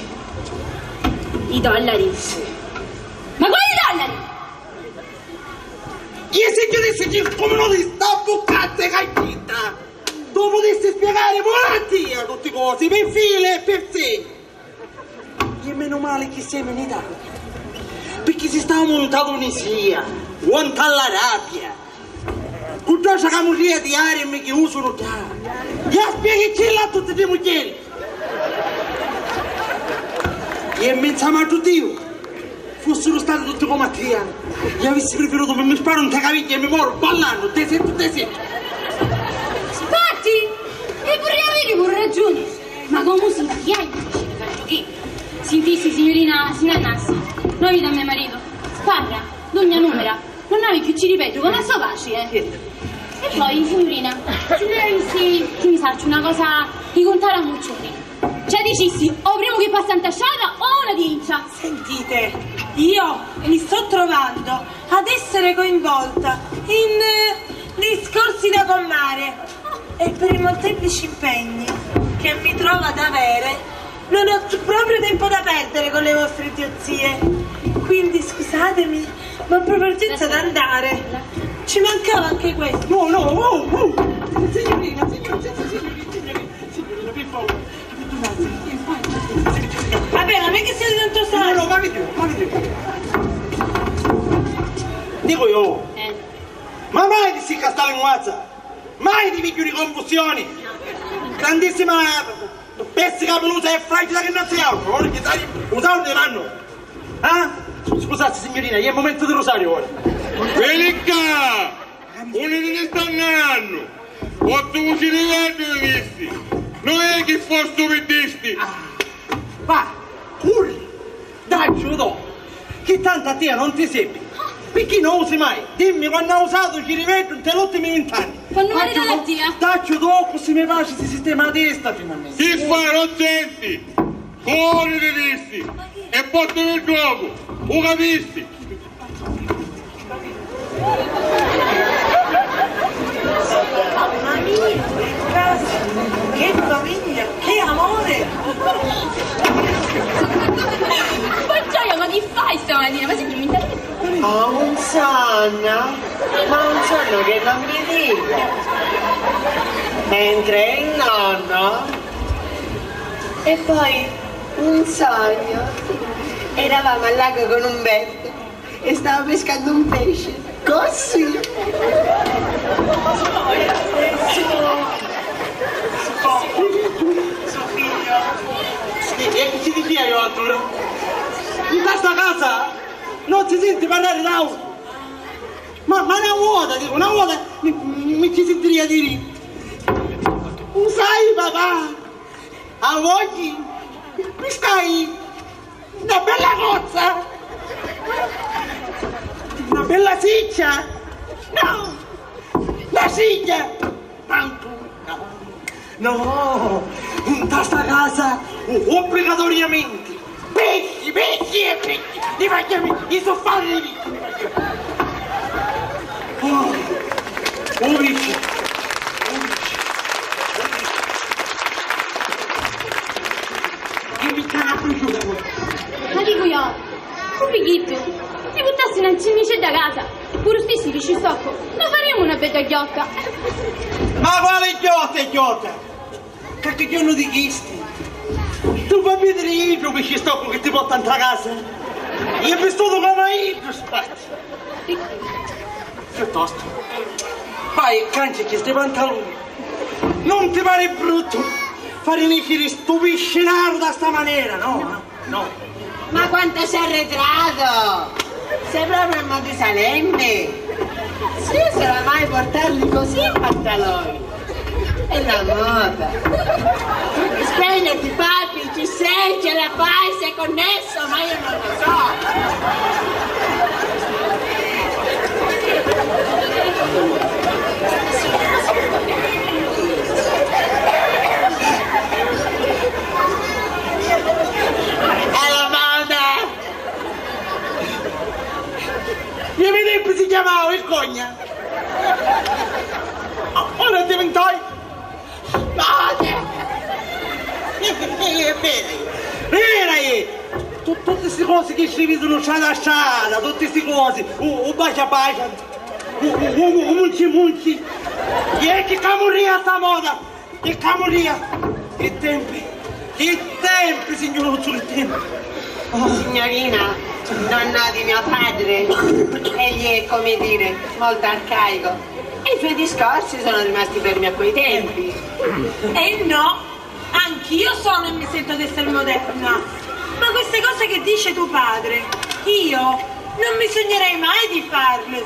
I dollari? Sì. Ma quali dollari? Chi si chiudissi circumunu di sta buccata cagghita? Tu putissi spiegari pure a tia tutti cosi, pi fili e pi segni. E menu mali chi semu in Italia, picchì si stavamu nta Tunisia o nta l'Arabia, cu ddocia camurria di armi chi usunu ddà, e a spieghicilla a tutti li mugghieri. E minza matru Diu, fussiru stati tutti comu a tia, e avissi prifirutu mi, mi sparu nta cavigghia e mi moru ballannu, desettu, desettu. Spatti! E purria aviri puru ragiuni! Ma comu si fa? Chi hai chi? Sintissi, signurina, si n'annassi. No vidi a me maritu. Sparra, dugna numera. Non havi più ciripeddu comu a so patri, eh. E poi, signurina, si lei avissi, chi ni sacciu, una cosa di cuntari a Muccioni, ci a dicissi o primu chi passa nta strada o una dincia. Sentite, io mi sto trovando ad essere coinvolta in, eh, discorsi da comare. E per i molteplici impegni che mi trovo ad avere, non ho proprio tempo da perdere con le vostre idiozie. Quindi scusatemi, ma ho proprio urgenza da andare. Ci mancava anche questo. No, no, oh, oh. Signorina, signorina, signorina, signorina, signorina, per favore. Vabbè, non è che siete tanto sani. No, no, ma vedi, ma vedi. Dico io. Eh. Ma mai di sti castalinguazza? Mai di pigghiu di confusioni! Grandissima pesti capilusa e fragida che non sei altro, ora chi sai usare ne vanno? Eh? Scusate signorina, è il momento del rosario ora. Veni ccà! Unni ti sta nganannu? Ottu vuci di vetru vidisti! Non è chi fostu vidisti! Ah, va, curri! Dacci u to, chi tantu a tia non ti servi. Picchì non usi mai? Dimmi quannu hai usato u ciriveddu nta l'ultimi vint'anni. Quannu mari dalla zia? Dacci u to, così mi paci si sistema a testa finalmente. Chi fa, non senti? Corri, ti dissi! E portami il gioco, u capisti? Mamma mia, che casa, che famiglia, che amore! Ma gioia, ma chi fai stamattina? Ma sei addurmintata? Ah, un sanna, ma un sanna che non mi dico. Mentre il nonno, e poi un sogno, eravamo al lago con Umberto. E stava pescando un pesce. Così. Suo figlio. E chi ci dicia io altro? In questa casa non si sente parlare d'autro. Ma, ma una volta, dico, una volta mi, mi ci sentiria dire: "U sai, papà, a oggi mi stai una bella cozza! Una bella siccia! No! La siccia! Tanto! No! No! Nta sta casa, obbligatoriamente! Pesci, pesci e pesci! Li facciamo i soffari di pesci! Oh! Oh, pesci! Oh, pesci! Oh, pesci! Chi mi chiama più giusto? Ma dico io, un pichittu, ti purtassi na cimicedda a casa, puru stissi pisci stoccu, no faremu una bedda ghiotta. Ma quali ghiotta e ghiotta? Qualche giorno di chisti. Tu fai vedere iddu pisci stoccu che ti porta in casa? Io è vistuto come iddu, spazio. Piuttosto, vai e cancici sti pantaloni. Non ti pare brutto fari nesciri stu piscinaru da sta manera, no? No. Ma quanto sei arretrato! Sei proprio a Matusalemme! Sì, io sarà mai portarli così i pantaloni! È la moda. Spegniti, papi, ci sei, ce la fai, sei connesso, ma io non lo so. È la moda. Io mi tempi si chiamava vergogna. Ora è diventato moda. È vera, è vera, è. Tu-, tutti sti cosi che scrivi su strada a strada, tutti sti cosi, u, u bacia bacia, u, u, u, u munci munci. E chi camuria sta moda? Chi camuria! Chi tempi! Chi tempi, signuruzzu, chi tempi! Oh. Signorina, nonno di mio padre, egli è, come dire, molto arcaico. E i suoi discorsi sono rimasti fermi a quei tempi. Eh no, anch'io sono e mi sento d'essere moderna. Ma queste cose che dice tuo padre, io non mi sognerei mai di farle.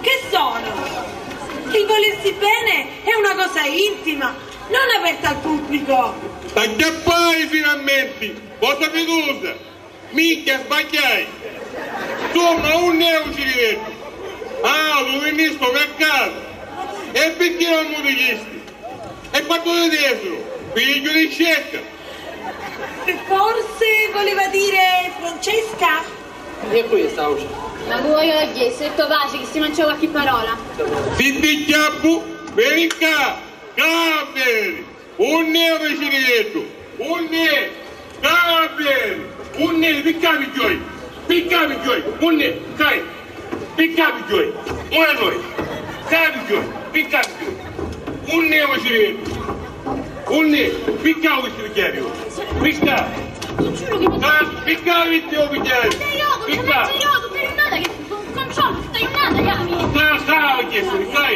Che sono? Il volersi bene è una cosa intima, non aperta al pubblico. T'acchiappai finalmenti, cosa fidusa! Minchia, sbagghiai! Insomma, unni è u ciriveddu? Ah, lu vinnisti o mercatu? E picchì non mu dicisti? E quantu di tesuru, figghiu di scecca! Forse voleva dire Francesca? E questa, Auci? Ma cu voi oggi, se to paci chi si manciò qualchi parola. Fiddicchiappu, veni ccà, ccà veni! Unni è u me ciriveddu? Unni è? Ccà veni! Unni è? Picchì mi gioi! Picchì mi gioi! Unni è? Ccà è! Picchì mi gioi! Ora noi! Ccà mi gioi! Picchì mi gioi! Unni è u me ciriveddu? Unni è? Picchì u vitti u bigghiari? Picchì? Ccà, picchì u vitti u bigghiari? Picchì? Ccà, ccà, u chiestu, ccà è?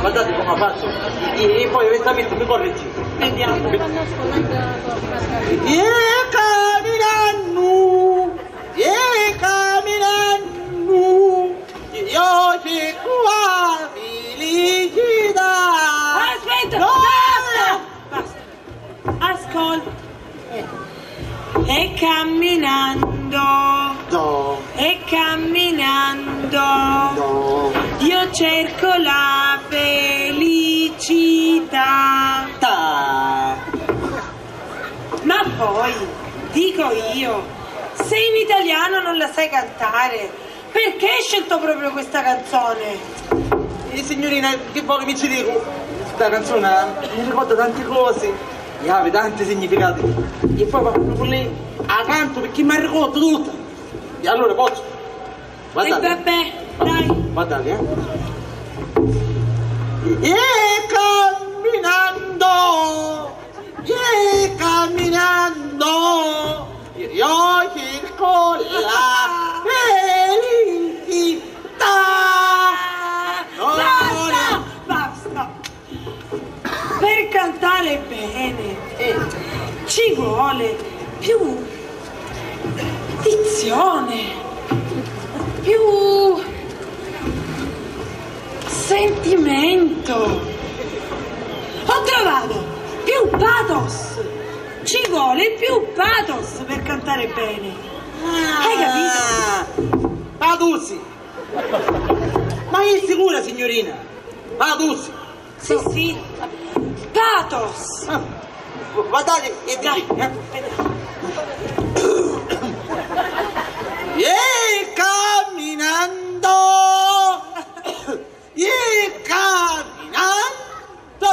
Guardate come faccio. E, e poi eventualmente mi correggi. Vediamo. E caminannu, e caminannu, io cerco la felicità. Aspetta, no! Basta, basta. Ascolta. E camminando, do, e camminando, do, io cerco la felicità. Ta. Ma poi, dico io, se in italiano non la sai cantare, perché hai scelto proprio questa canzone? Eh, signorina, chi voli mi ci dicu? Sta canzona mi ricorda tanti cosi, e havi tanti significati. E poi quannu cu lei a cantu, picchì mi ricordu tuttu. E allora pozzu? Guardate. E vabbè, dai. Guardate, eh. E camminando. E caminando, io cerco la felicità. No, basta, no. Basta. Per cantare bene, eh, ci vuole più dizione, più sentimento. Ho trovato! Più pathos! Ci vuole più pathos per cantare bene. Hai capito? Ah, pathos! Ma è sicura, signorina? Pathos! Sì, sì. Pathos! Ah, va-, guardate, e dai, eh. E camminando, e camminando,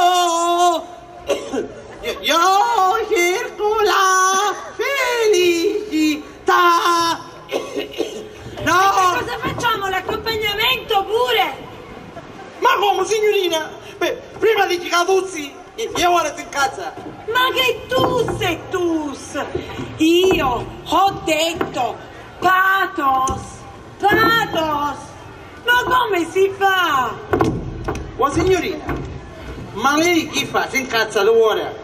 io, io cerco la felicità. No! E che cosa facciamo? L'accompagnamento pure? Ma come, signorina? Beh, prima dici ca tuzzi e, e ora si incazza. Ma che tusse e tus! Io ho detto pathos, pathos! Ma come si fa? Oh, signorina, ma lei chi fa? Si incazza ora?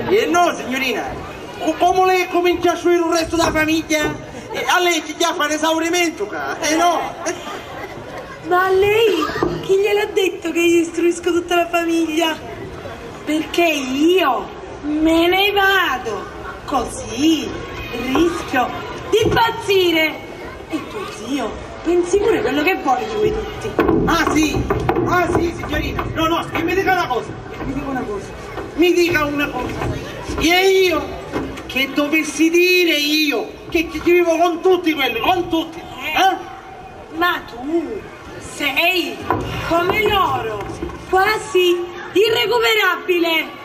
E no, signorina, co-, come lei comincia a sciuire il resto della famiglia, e a lei ci fa un esaurimento, ca-, e no? Ma lei Chi gliel'ha detto che io istruisco tutta la famiglia? Perché io me ne vado, così rischio di impazzire. E tuo zio pensi pure quello che vuole di voi tutti. Ah sì, ah sì, signorina. No, no, e mi dica una cosa, mi dica una cosa, mi dica una cosa. E io che dovessi dire io che, che, che vivo con tutti quelli, con tutti, eh? Ma tu sei come loro, quasi irrecuperabile.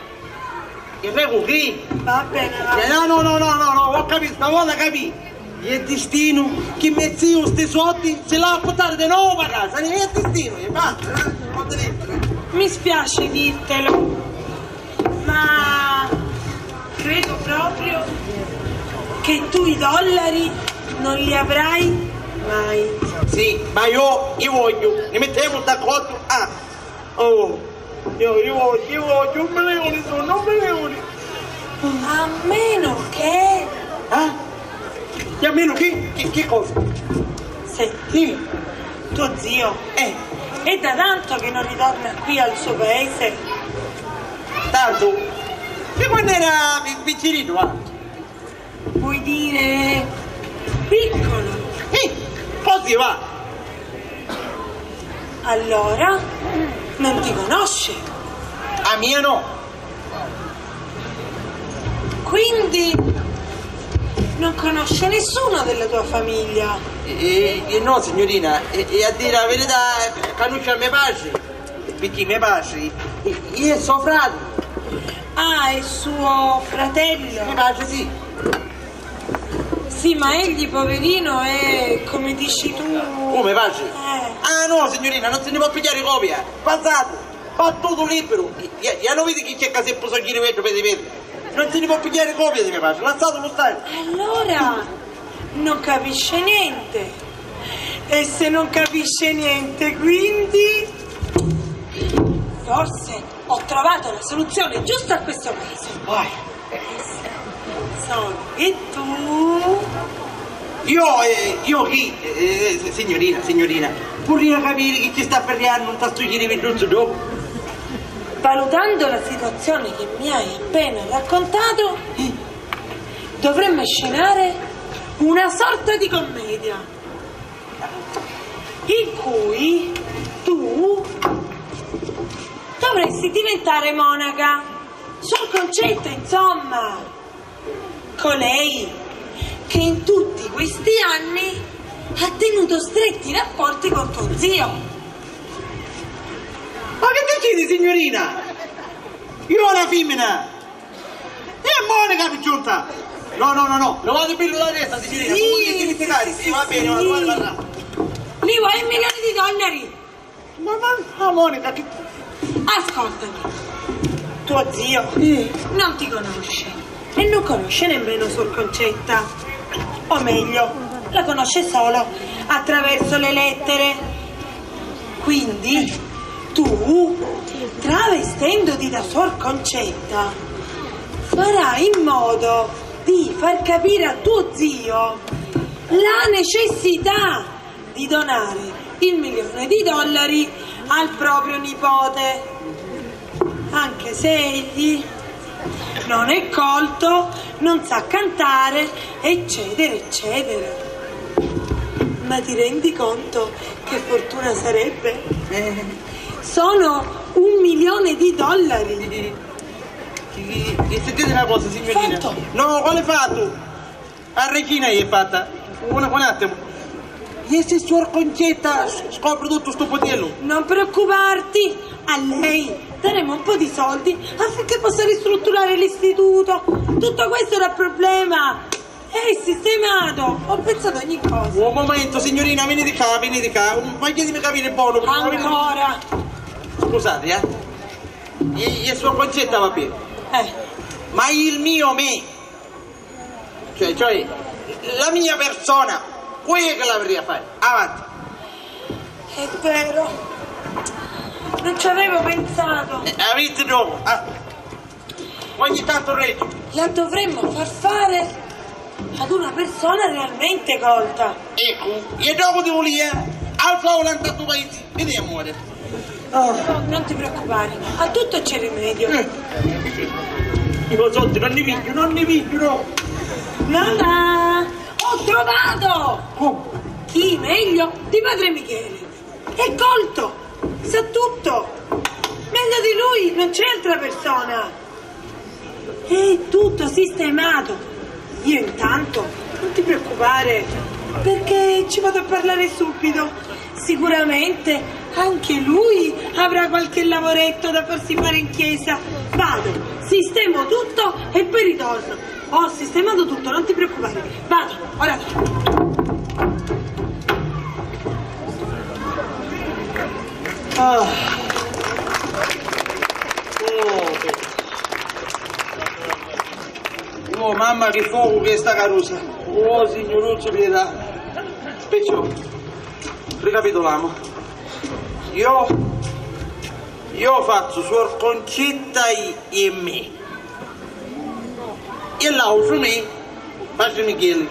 Irrecu chi? Va bene, va. Eh, no, no, no, no, no, no, ho capito, stavolta capì. È destino che me zio sti soldi se l'ha a portare di nuovo a casa, è destino, e basta, eh, non te ne... Mi spiace dirtelo, ma credo proprio che tu i dollari non li avrai mai. Sì, ma io i voglio, ne mettiamo d'accordo. Ah, oh, io, io voglio, io voglio un milione, sono un milione. A meno che... Eh? E a meno che, che, che cosa? Senti, sì, tuo zio, eh, è da tanto che non ritorna qui al suo paese. Tanto? E quando era pi-, piccinino, va? Vuoi dire piccolo? Sì, così va. Allora non ti conosce. A mia no. Quindi non conosce nessuno della tua famiglia? Eh, eh, no, signorina, e, e a dire la verità, conosce a me pace. Picchì me paci, i-, i è so frati. Ah, è suo fratello. Me paci, sì. Sì, ma egli, poverino, è, come dici tu... Come, paci? Eh. Ah, no, signorina, non se ne può pigliare copia. Passato, battuto libero. E, e, e non vedi che c'è caseppo so giri vetro per difendere? Non se ne può pigliare copia di me paci, lasciatelo stare. Allora non capisce niente. E se non capisce niente, quindi forse ho trovato la soluzione giusta a questo caso. Vai. Sono e tu? Io, eh, io chi? Eh, eh, signorina, signorina, vorria capire chi ci sta ferriando, non sta sto giri vidduzzu dopo. Valutando la situazione che mi hai appena raccontato, dovremmo scenare una sorta di commedia in cui tu dovresti diventare monaca. Suor Concetta, insomma, colei che in tutti questi anni ha tenuto stretti rapporti con tuo zio. Ma che diciti, signorina? Io una femmina! E monaca pi giunta! No, no, no, no, levate bellu la testa, signorina, sì, non volete dimenticare, sì, sì, va bene, sì, ma domani parla. Li vuoi un milione di dollari? Ma, ma, ma monaca, che... Ascoltami, tuo zio non ti conosce e non conosce nemmeno Suor Concetta, o meglio, la conosce solo attraverso le lettere. Quindi tu, travestendoti da Suor Concetta, farai in modo di far capire a tuo zio la necessità di donare il milione di dollari al proprio nipote, anche se egli non è colto, non sa cantare, eccetera, eccetera. Ma ti rendi conto che fortuna sarebbe? Eh. Sono un milione di dollari. Che, che, che sentite una cosa, signorina? Fatto. No, quale fatto? A regina è fatta. Un, un attimo. E se Suor Concetta s-, scopre tutto sto potello? Non preoccuparti, a lei daremo un po' di soldi affinché possa ristrutturare l'istituto. Tutto questo era il problema. È sistemato, ho pensato ogni cosa. Un momento, signorina, venite qua, venite qua. Un, fatemi capire buono, prima, venite. Ancora? Scusate, eh. E, e Suor Concetta va bene. Eh. Ma il mio me, cioè, cioè, la mia persona, quella che l'avrei a fare. Avanti. È vero, non ci avevo pensato. Eh, avete dopo, ah. Ogni tanto regio. La dovremmo far fare ad una persona realmente colta. Ecco, e dopo ti volia, al favo l'hanno tanto paese, vediamo ora. Oh, non ti preoccupare, a tutto c'è rimedio. Eh. I soldi non ne pigghiu, non ne pigghiu, no! Nana, ho trovato! Come? Chi meglio di padre Michele? È colto, sa tutto! Meglio di lui non c'è altra persona! È tutto sistemato. Io intanto, non ti preoccupare, perché ci vado a parlare subito. Sicuramente anche lui avrà qualche lavoretto da farsi fare in chiesa. Vado, sistemo tutto e poi ritorno. Ho sistemato tutto, non ti preoccupare. Vado, ora vado. Ah. Oh, che Oh, mamma, chi focu chi è sta carusa! Oh, Signurucciu, pietà! Perciò, ricapitulamu. Io, io fazzu Suor Concetta e, e me. E l'àutru me, Patri Micheli.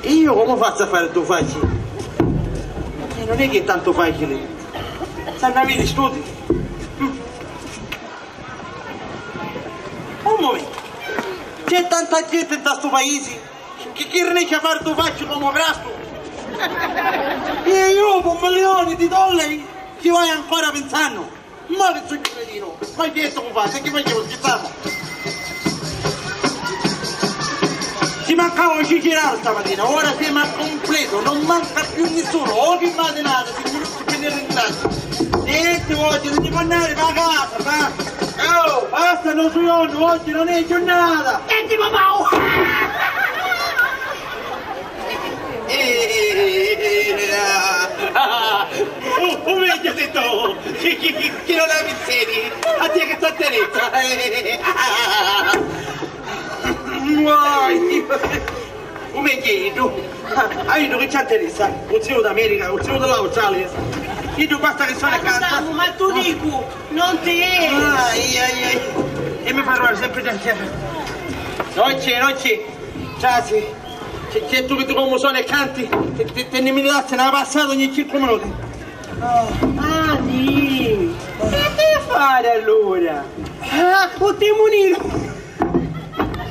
E io comu fazzu a fari ddu facili? Eh, non è che è tanto facile. S'hannu aviri studi. Un mumentu. C'è tanta gente nta stu paisi chi, chi rinesci a fari ddu facci comu Crastu? E io, pi un milioni di dollari, ci vaiu ancora pinsannu. Ma chi sugnu cretinu? Ma chi è stu cu fazzu? E chi facevu, schizzamu? Ci mancava u cicirau stamatina, ora semu a cumpletu, non manca più nisunu. Oh, chi matinata, Signurucciu, chi ni ringraziu. Senti, oggi non ti può andare, va a casa, va. Oh, basta, non su io, oggi non è giornata. Senti, papà! Oh, oh, meglio di tu, chi, chi, chi, chi non ha pensieri, a te che t'atterezza. Guai! Come che iddu? Ah, iddu chi ci interessa? U ziu d'America, u ziu dell'Australia. Iddu basta che suona e canta. Samu, ma tu dicu, non ti è. Ai, ai, ai. E mi fa sempre piacere. Non c'è, non c'è. Trasi. C'è, c'è tu che tu comu suona e canti? Te, te, te ne mi dasti una passata ogni cinque minuti. Ah, sì. E che fare allora? Ah, u timuninu.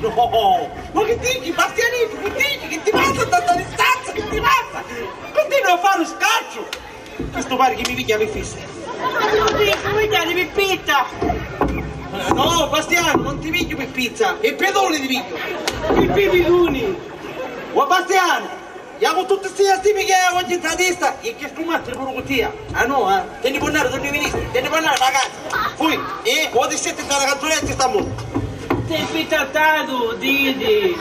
No, ma chi dici, Bastianinu, chi dici? Chi ti passa da sta distanza? Chi ti passa? Continua a fari u scacciu. Questo pare che mi piglia per fissa. Ma ti lo dico, mi chiami Pippitta. No, Bastiano, non ti piglio per pizza, per pedone ti piglio. Che pedone? Oh, Bastiano, Iamu tutti sti astimi che oggi nta testa, e che scummatti puru cu tia. Ah no, eh? Te ni può andare, tu ni vinisti, te ni può andare, ragazzi. Fui, eh? Vuoi ti senti nta la canzunetta sta mo? Sei pittattatu, Didi.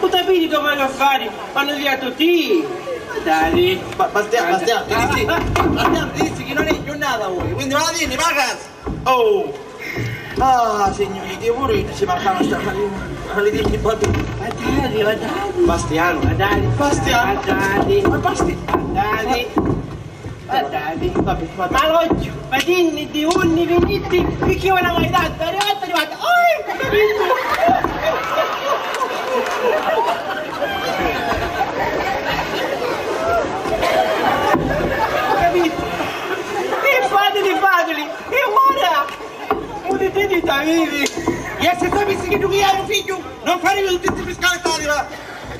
U tapiti domani a fari, quando ti a tutti. Dai. Ba-, Bastiano, Bastiano, ti dici, Bastiano, ti dici che non è giornata voi, quindi va a dirmi, va a casa. Oh! Ah, signuri, Dio, puru iddu ci mancava sta maledetta, maledetta, va bene. Guardati, guardati. Bastiano. Guardati. Bastiano. Guardati. Ma Basti-, guardati. Guardati. Vabbè, vabbè. Ma l'occhio, ma dimmi di unni viniti, perché ora vai tanto, arrivata, arrivata. Oi, capito? Capito? E fateli, fateli. E ora? Putiti t'aviri! E se sapissi chi tu chi hai un figghiu, non faria tutti sti piscati, va!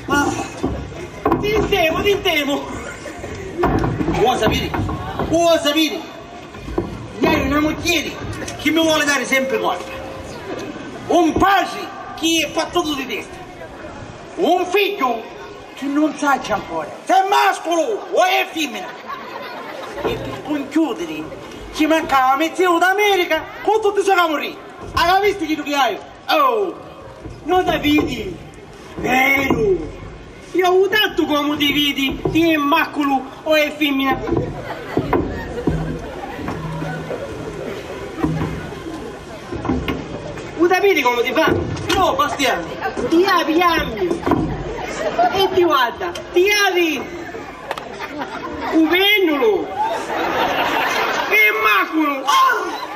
Ah. Tintemu, tintemu! Vuoi sapere? Vuoi sapere? Io ho una mugliera che mi vuole dare sempre corda. Un padre che è fatto di testa. Un figlio che non saccio ancora se è mascolo o è femmina. E per conchiudere, ci mancava me ziu d'America con tutti i suoi camorri. Hai visto chi tu che hai? Oh! Non ti vidi? Veru! Io ho tanto come ti vidi, ti è mascolo o è femmina. U sapiti comu ti fa? No, Bastiano. Ti api jammi e ti guarda, ti api u pennulu e maculu. Ah!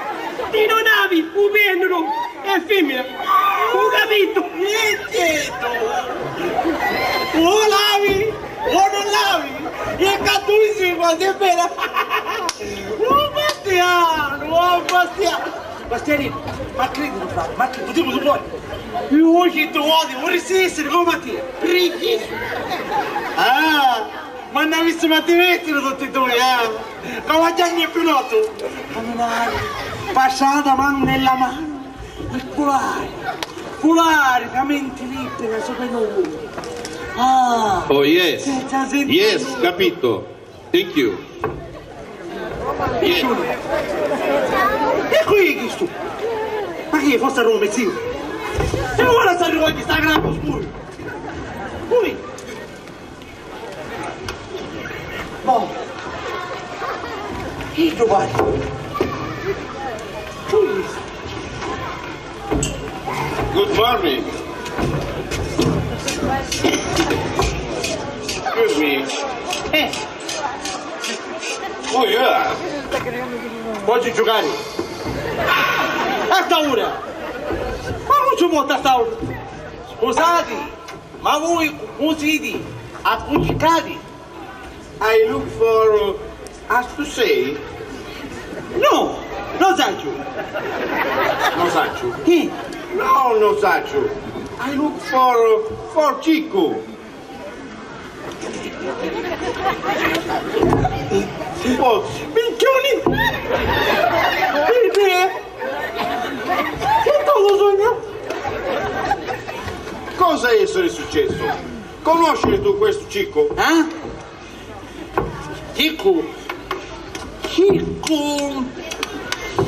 Ti non api u pennulu e fimmina. U Capito? Niente tu! O l'avi o non l'avi! E ca tu si quando è vera! Oh Bastiano! Oh Bastiano! Bastianino, ma credi, frate, ma credi, dico tu vuoi? Io oggi tu vuoi, vorresti essere come a te, preciso! Ah! Ma n'avissimo a divertire tutti e due, eh? Come già il mio pilota! Camminare, passata mano nella mano, e culare, culare, la mente libera, sopra noi. Ah! Oh, yes. Senza sentire Yes, nulla. Capito. Thank you. Yes. E qui è questo? Ma chi è? Forse Roma, zio? E ora sta arrivando sta grande scuro. Ui! Bon. Chi tu vai? Good morning. Excuse me. Eh. Oh, yeah. Vuoi giocare? A sta ora? Ma non ci può a sta ora. Scusate. Ma voi cu-, cu siti appuncicati? I look for, uh, us to say? No, non sacciu. Non sacciu? Sì. No, non sacciu. I look for, uh, for Ciccu. Oh, minchioni! Perché? Tutto lo sogno! Cosa è essere successo? Conosci tu questo Cicco? Eh? Cicco? Cicco?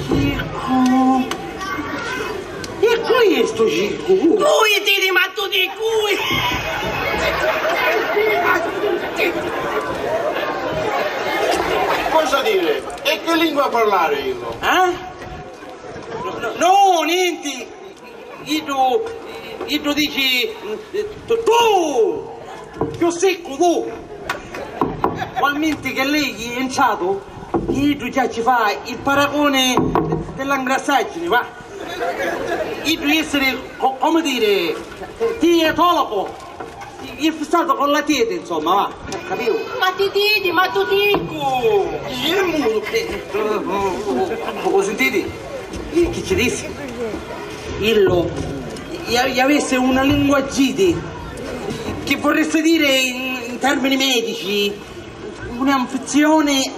Cicco? E cui è sto Cicco? Cui ti rimatu di cui? Cosa dire? E che lingua parlare io? Eh? No, no, no, niente. Iddu, iddu dici, tu, tu, più seccu tu. Ugualmente che lei è entrato, iddu già ci fa il paragone dell'ingrassaggine, va. Iddu essere, co-, come dire, dietologo. È fissato con la tete, insomma, va, capito? Ma ti diti, ma tu dicu! Iemu, eh, eh, oh, oh, oh, sentite, eh, chi ci dissi? Illo, i, i avesse una linguaggiti, che vorreste dire in, in termini medici, un'infezione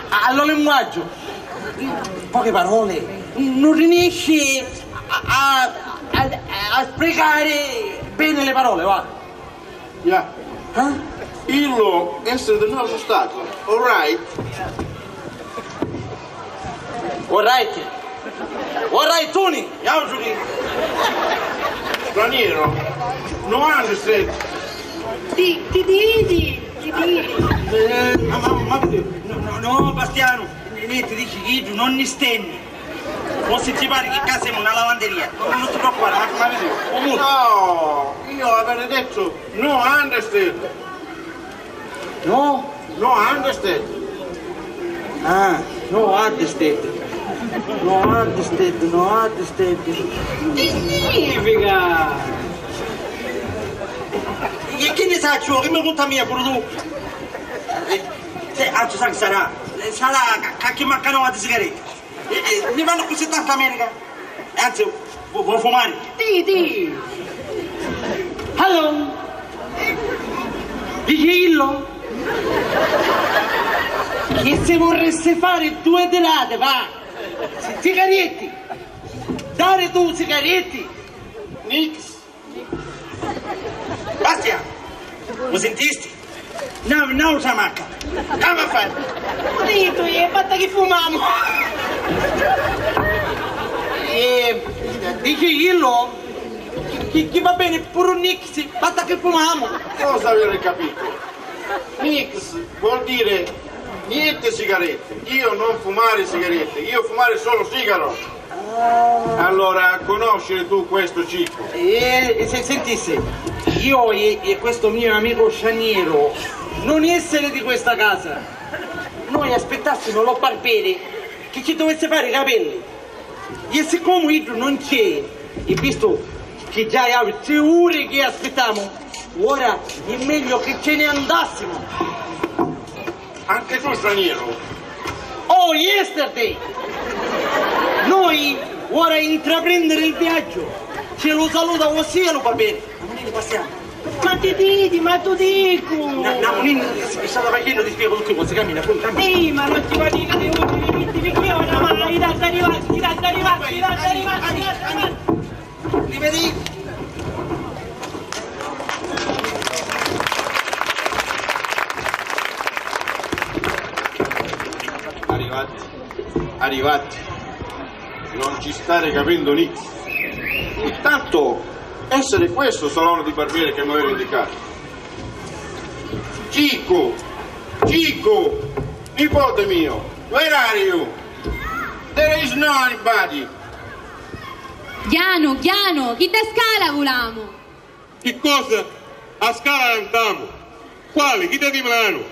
a, a lo linguaggio. In poche parole, non riesce a, a, a, a spiegare bene le parole, va. Yeah. Eh? Illo essere di nostro stato. All right. All right. All right, Tony. Straniero. No understand. Ti, ti, ti, ti, ti. Eh, ma, ma, ma, no, no, no, Bastiano, niente, dici che io non ne stenni. Forse ti pare che qua siamo una lavanderia. Non, non ti preoccupare, ma, ma vedi, comunque. No, io avrei detto no understand. No? No understand. Ah, no understand. No understand, no understand. Che significa? E che ne saccio? Che mi conta a mia pure tu? Eh, se, anzi, sa che sarà? Eh, sarà ca-, ca-, che manca nova di sigarette. Eh, eh, mi vanno così tanto America. Anzi, vu-, vuoi fumare? Ti, ti. Hello. Dice illo che se vorreste fare due tirate, va. Si-, sigaretti. Dare tu sigaretti. Nix. Bastia, lo sentisti? No, no, Samacca. Come fai? Ho detto, eh, basta che fumiamo. Eh, dice illo che, che va bene pure un Nix, basta che fumiamo. Cosa avete capito? Nix vuol dire niente sigarette. Io non fumare sigarette, io fumare solo sigaro. Allora, conosci tu questo Cicco? Eh, se-, sentisse, io e, e questo mio amico straniero non essere di questa casa. Noi aspettassimo lo barbere che ci dovesse fare i capelli. E siccome iddu non c'è, e visto Chi già è tre uri chi aspittamu, ora è meglio che ce ne andassimo. Anche tu, straniero. Oh, yesterday! Noi ora intraprendere il viaggio. Ce lo saluta vossia lu papere. Amuniti, passiamo. Ma ti diti, ma tu dicu! Na, na, Munini, stai facendo, ti spiego tutte cose, cammina, poi cammina. Sì, ma non ti va di dire, ti dico io, ma dai, dai, dai, dai, dai, dai, dai, dai, dai, dai. Arrivati, arrivati. Non ci state capendo niente. Intanto, essere questo il salone di barbiere che mi avete indicato. Chico, Chico, nipote mio, where are you? There is no anybody. Chianu, chianu, chi dda scala vulamu! Chi cosa? A scala cantamu! Quali? Chidda di Milanu?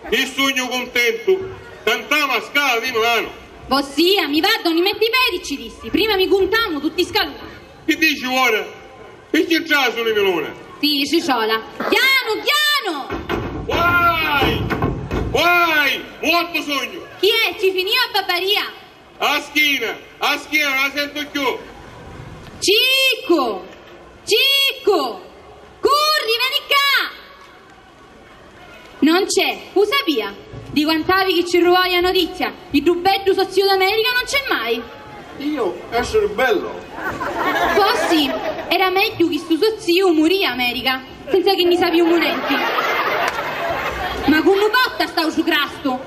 Mi sugnu cuntentu! Cantamu a scala di Milanu! Vossia, mi vaddu, ni metti i pedi, ci dissi, prima mi cuntamu tutti i scaluni! Chi dici ora? Chi c'intrasu li miluna? Sì, ciciola! Chianu, chianu! Guai! Guai! Muortu sugnu! Chi è? Ci finì a babbaria? A schina! A schina, non la sento più! Ciccu! Ciccu! Curri, veni ccà! Non c'è, u sapia! Di quant'havi chi ci rruvaia a notizia, iddu beddu so ziu d'America non c'è mai! Io essere bello? Fossi, era megghiu chi stu so ziu murì America, senza chi nni sapiumu nenti. Ma cu nu potta st'autru crastu?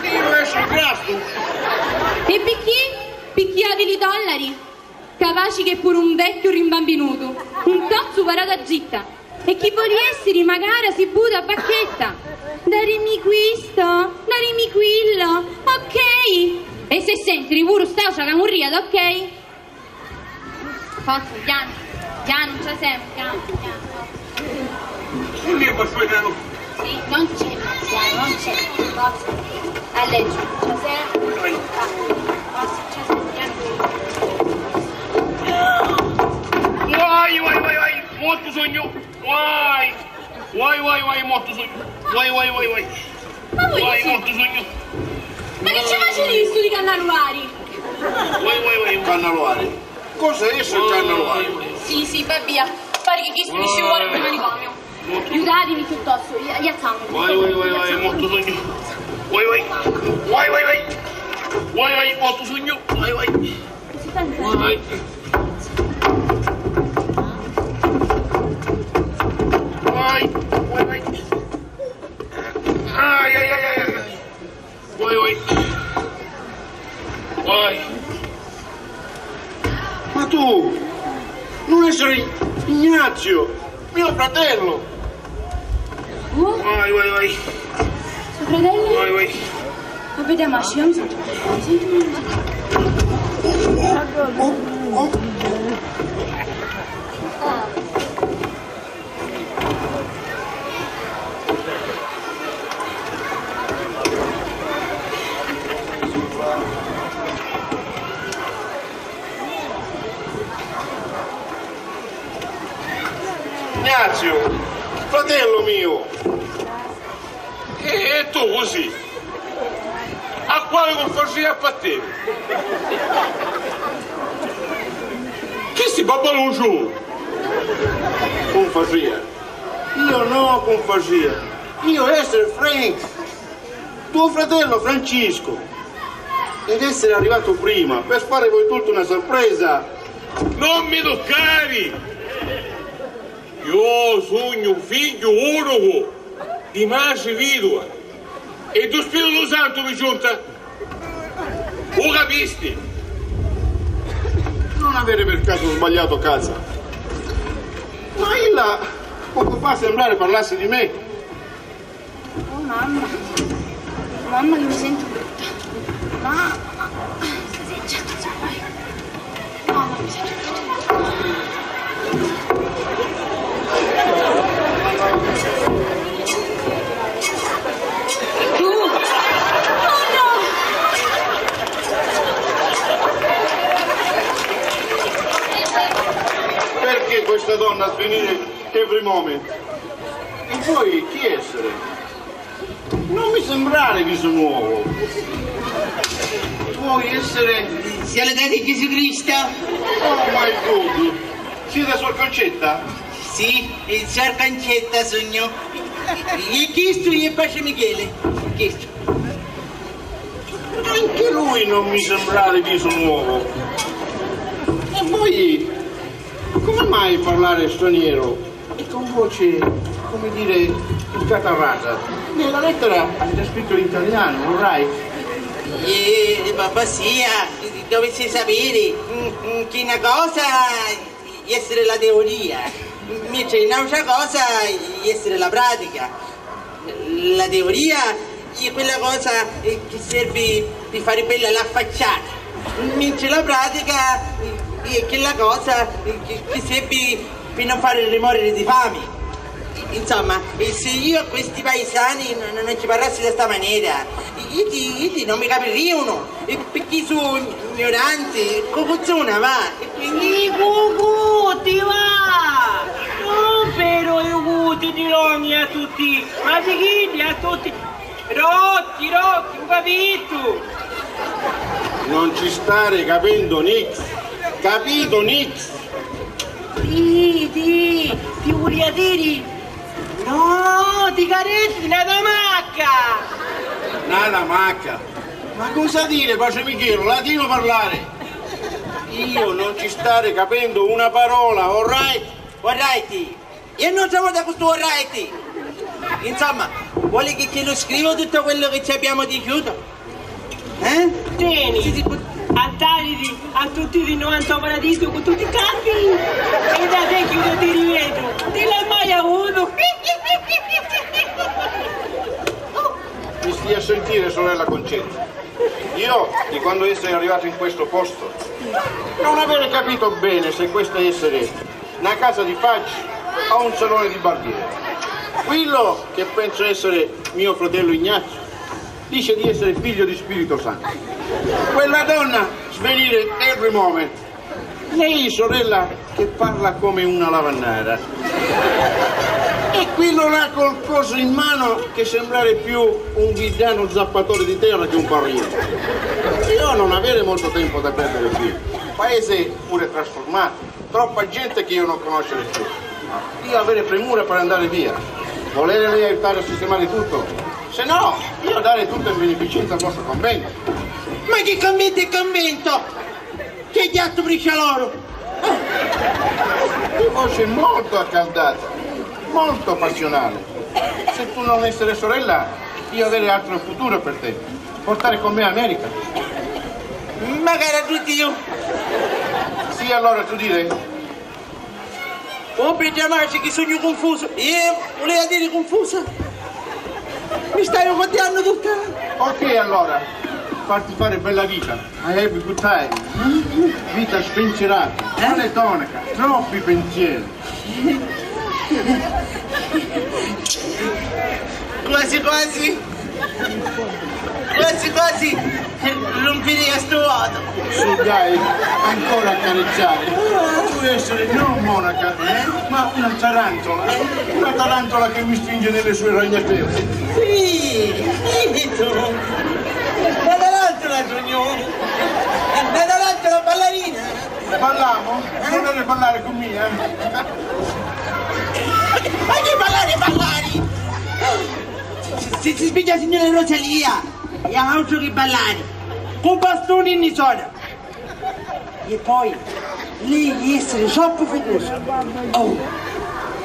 Io essere crastu? E picchì? Picchì havi li dollari? Capaci che puru un vecchiu rimbambinutu, un tozzu paratu a gitta, e chi voli essiri macari si buta a bacchetta. Darimi quisto, darimi quillo, ok! E se sentiri puru st'autra camurria d'ok. Forza, chianu, chianu, ci semu, chianu, chianu, forza. Sì, non c'è, Marziano, non c'è, forza. A leggere, ci semu. Forza, ci semu, chianu. Vai, vai, vai, vai, mortu sugnu, vai. Vai, vai, vai, mortu sugnu. Vai, vai, vai, vai. Ma voi vai, mortu sugnu. Ma chi ci faciti vistu di cannaluari? Vai, vai, vai. Cannaluari? Cosa è sto cannaluari? Sì, sì, va via. Pari che chi finisci vuole il manicomiu. Aiutatimi piuttosto, aiutatemi. Vai, vai, vai, vai, mortu sugnu. Vai, vai. Vai, vai, vai. Vai, vai, mortu sugnu. Vai, vai. Vai. Vai, vai, vai. Ai, ai, ai, ai, ai. Vai, vai. Vai. Ma tu non essere Ignazio, mio fratello. Oh? Vai, vai, vai. Suo fratello? Vai, vai. Ma vediamo, asciughiamo. Oh, oh. Ignazio, fratello mio! E, e tu così? A quale cunfasia apparteni? Chi si babbaluciu? Cunfasia? Io no cunfasia. Io essere Frank, tuo fratello Francisco. Ed essere arrivato prima per fare voi tutti una sorpresa. Non mi toccare! Io sugnu figghiu unicu di matri vidua e dû Spiritu Santu mi ciunta. U capisti? Non avete per caso sbagliato casa? Ma ella poco fa sembrare parlassi di me. Oh mamma, mamma che mi sento brutta. Mamma, sta seggia, ormai. Mamma, mi sento brutta. Tu? Oh no! Perché Questa donna svenire every moment. E voi chi essere? Non mi sembrare viso nuovo. Vuoi essere... Salutati Gesù Cristo! Oh my God! Siete Suor Concetta? Sì, il Suor Concetta sugnu. E chistu è Pace Michele. Chistu. Anche lui non mi sembrare viso nuovo. E voi come mai parlare straniero e con voce, come dire, incatarrata? Nella lettera avete scritto in italiano, all right? Eh, ma, ma sì, ah, dovessi sapere, mm, mm, che una cosa è essere la teoria, invece un'altra cosa è essere la pratica. La teoria è quella cosa, eh, che serve per fare bella la facciata, mentre la pratica, eh, è quella cosa, eh, che, che serve per non fare morire di fame. Insomma, eh, se io a questi paesani non, non ci parlassi di sta maniera, iddi, iddi non mi capiriunu. E picchì su ignoranti, cucuzzuna, va! E quindi... I cucutti, va! Non vero i cucutti di l'ogni a tutti, ma di chi a tutti? Rotti, rotti, un capito! Non ci stare capendo nix, capito nix? Ti, ti, ti vulia diri? No, ti caretti, na tamacca! Na tamacca? Ma cosa dire, Pace Michele? Latino parlare! Io non ci stare capendo una parola, all right? All right! E un'altra volta cu stu all right! Insomma, vuole che, che lo scrivo tutto quello che ci abbiamo diciuto? Eh? Teni, sì, sì, put- antariti a tutti di noi a sto paradiso con tutti i campi e da te chiudo ti rivedo, ti l'hai mai avuto? Mi stia a sentire, sorella Concetta. Io, di quando essere arrivato in questo posto, non avere capito bene se questo essere na casa di facci o un salone di barbiere. Quello che penso essere mio fratello Ignazio dice di essere figlio di Spirito Santo. Quella donna svenire every moment. Lei, sorella, che parla come una lavannara. E quello là col coso in mano che sembrare più un ghiddano zappatore di terra che un parrino. Io non avere molto tempo da perdere qui. Paese pure trasformato. Troppa gente che io non conoscere più. Io avere premura per andare via. Volere lei aiutare a sistemare tutto. Se no, io dare tutto in beneficenza al vostro convento. Ma che convento e convento? Che chiattu briscialoro! Che voce molto accaldata, molto passionale. Se tu non essere sorella, io avere altro futuro per te. Portare con me a America. Magari a tutti io. Sì, allora tu dire. Oh, Pedda Maci, chi sugnu cunfusu! Eh, vuleva diri cunfusa! Mi staiu cuntiannu tutta! Ok, allora, farti fare bella vita. I have a good time. Vita spensierata, eh? Male tonaca, troppi pensieri. Quasi quasi, quasi quasi rumpiri a stu vuotu. Su, dai, ancora accarezzare. Tu essere non monaca, eh? Ma una tarantola. Una tarantola che mi stringe nelle sue ragnatele. Sì, sì, tu. La tarantola, signore. La tarantola ballerina. Ballamo? Eh? Non deve ballare con me, eh? Ma che ballare, ballare? Si, si spinge la signora Rosalia, e ha altro che ballare. Con bastoni ni sona. E poi, lei essere troppo focoso. Oh,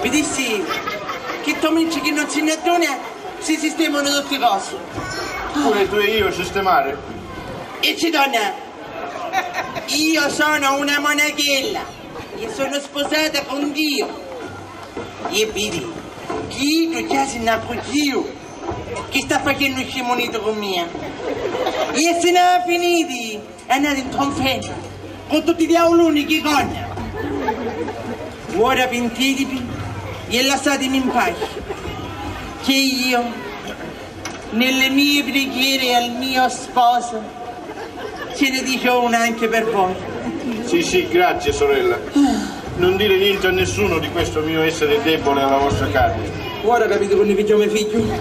vedessi che tu amici che non si ne adona, si sistemano tutti cose. Pure tu e io sistemare? E ci donna, io sono una monachella. Io sono sposata con Dio. E vidi, chi tu già si nn'accucciu, chi sta facennu scimunitu cu mia? E si n'ha finiti, andati in convento, con tutti i diauluni chi cogna. Ora pentitivi e lassatimi in pace, che io, nelle mie preghiere al mio sposo, ce ne dico una anche per voi. Sì, sì, grazie, sorella. Non dire niente a nessuno di questo mio essere debole alla vostra carne. Ora capite quannu pigghiò me figghiu?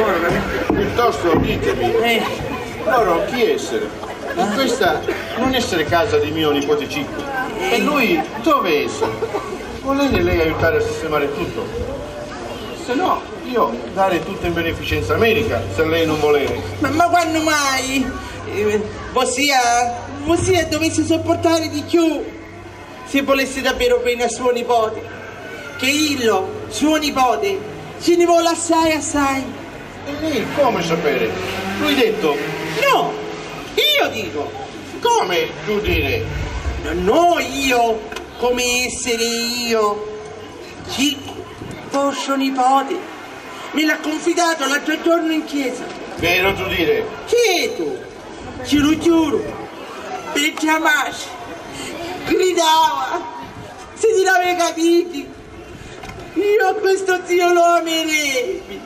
Ora capite? Piuttosto ditemi, eh, loro chi essere? In questa non essere casa di mio nipote Cicco. E lui dove essere? Volete lei aiutare a sistemare tutto? Se no, io dare tutto in beneficenza medica, se lei non volere. Ma, ma quannu mai? Eh, vossia, vossia dovessi sopportare di più. Si vulessi davveru beni a suo nipote, che illo, suo nipote, ci ni voli assai, assai. E lei come sapere? Lui detto? No, io dico. Come tu dire? No, no, io, come essere io. Ciccu, vostro nipote, me l'ha confidato l'altro giorno in chiesa. Vero tu dire? Certu, ci lu giuru, bedda matri, gridava, si tirava i capiddi. Io a questo zio lo amerebbi,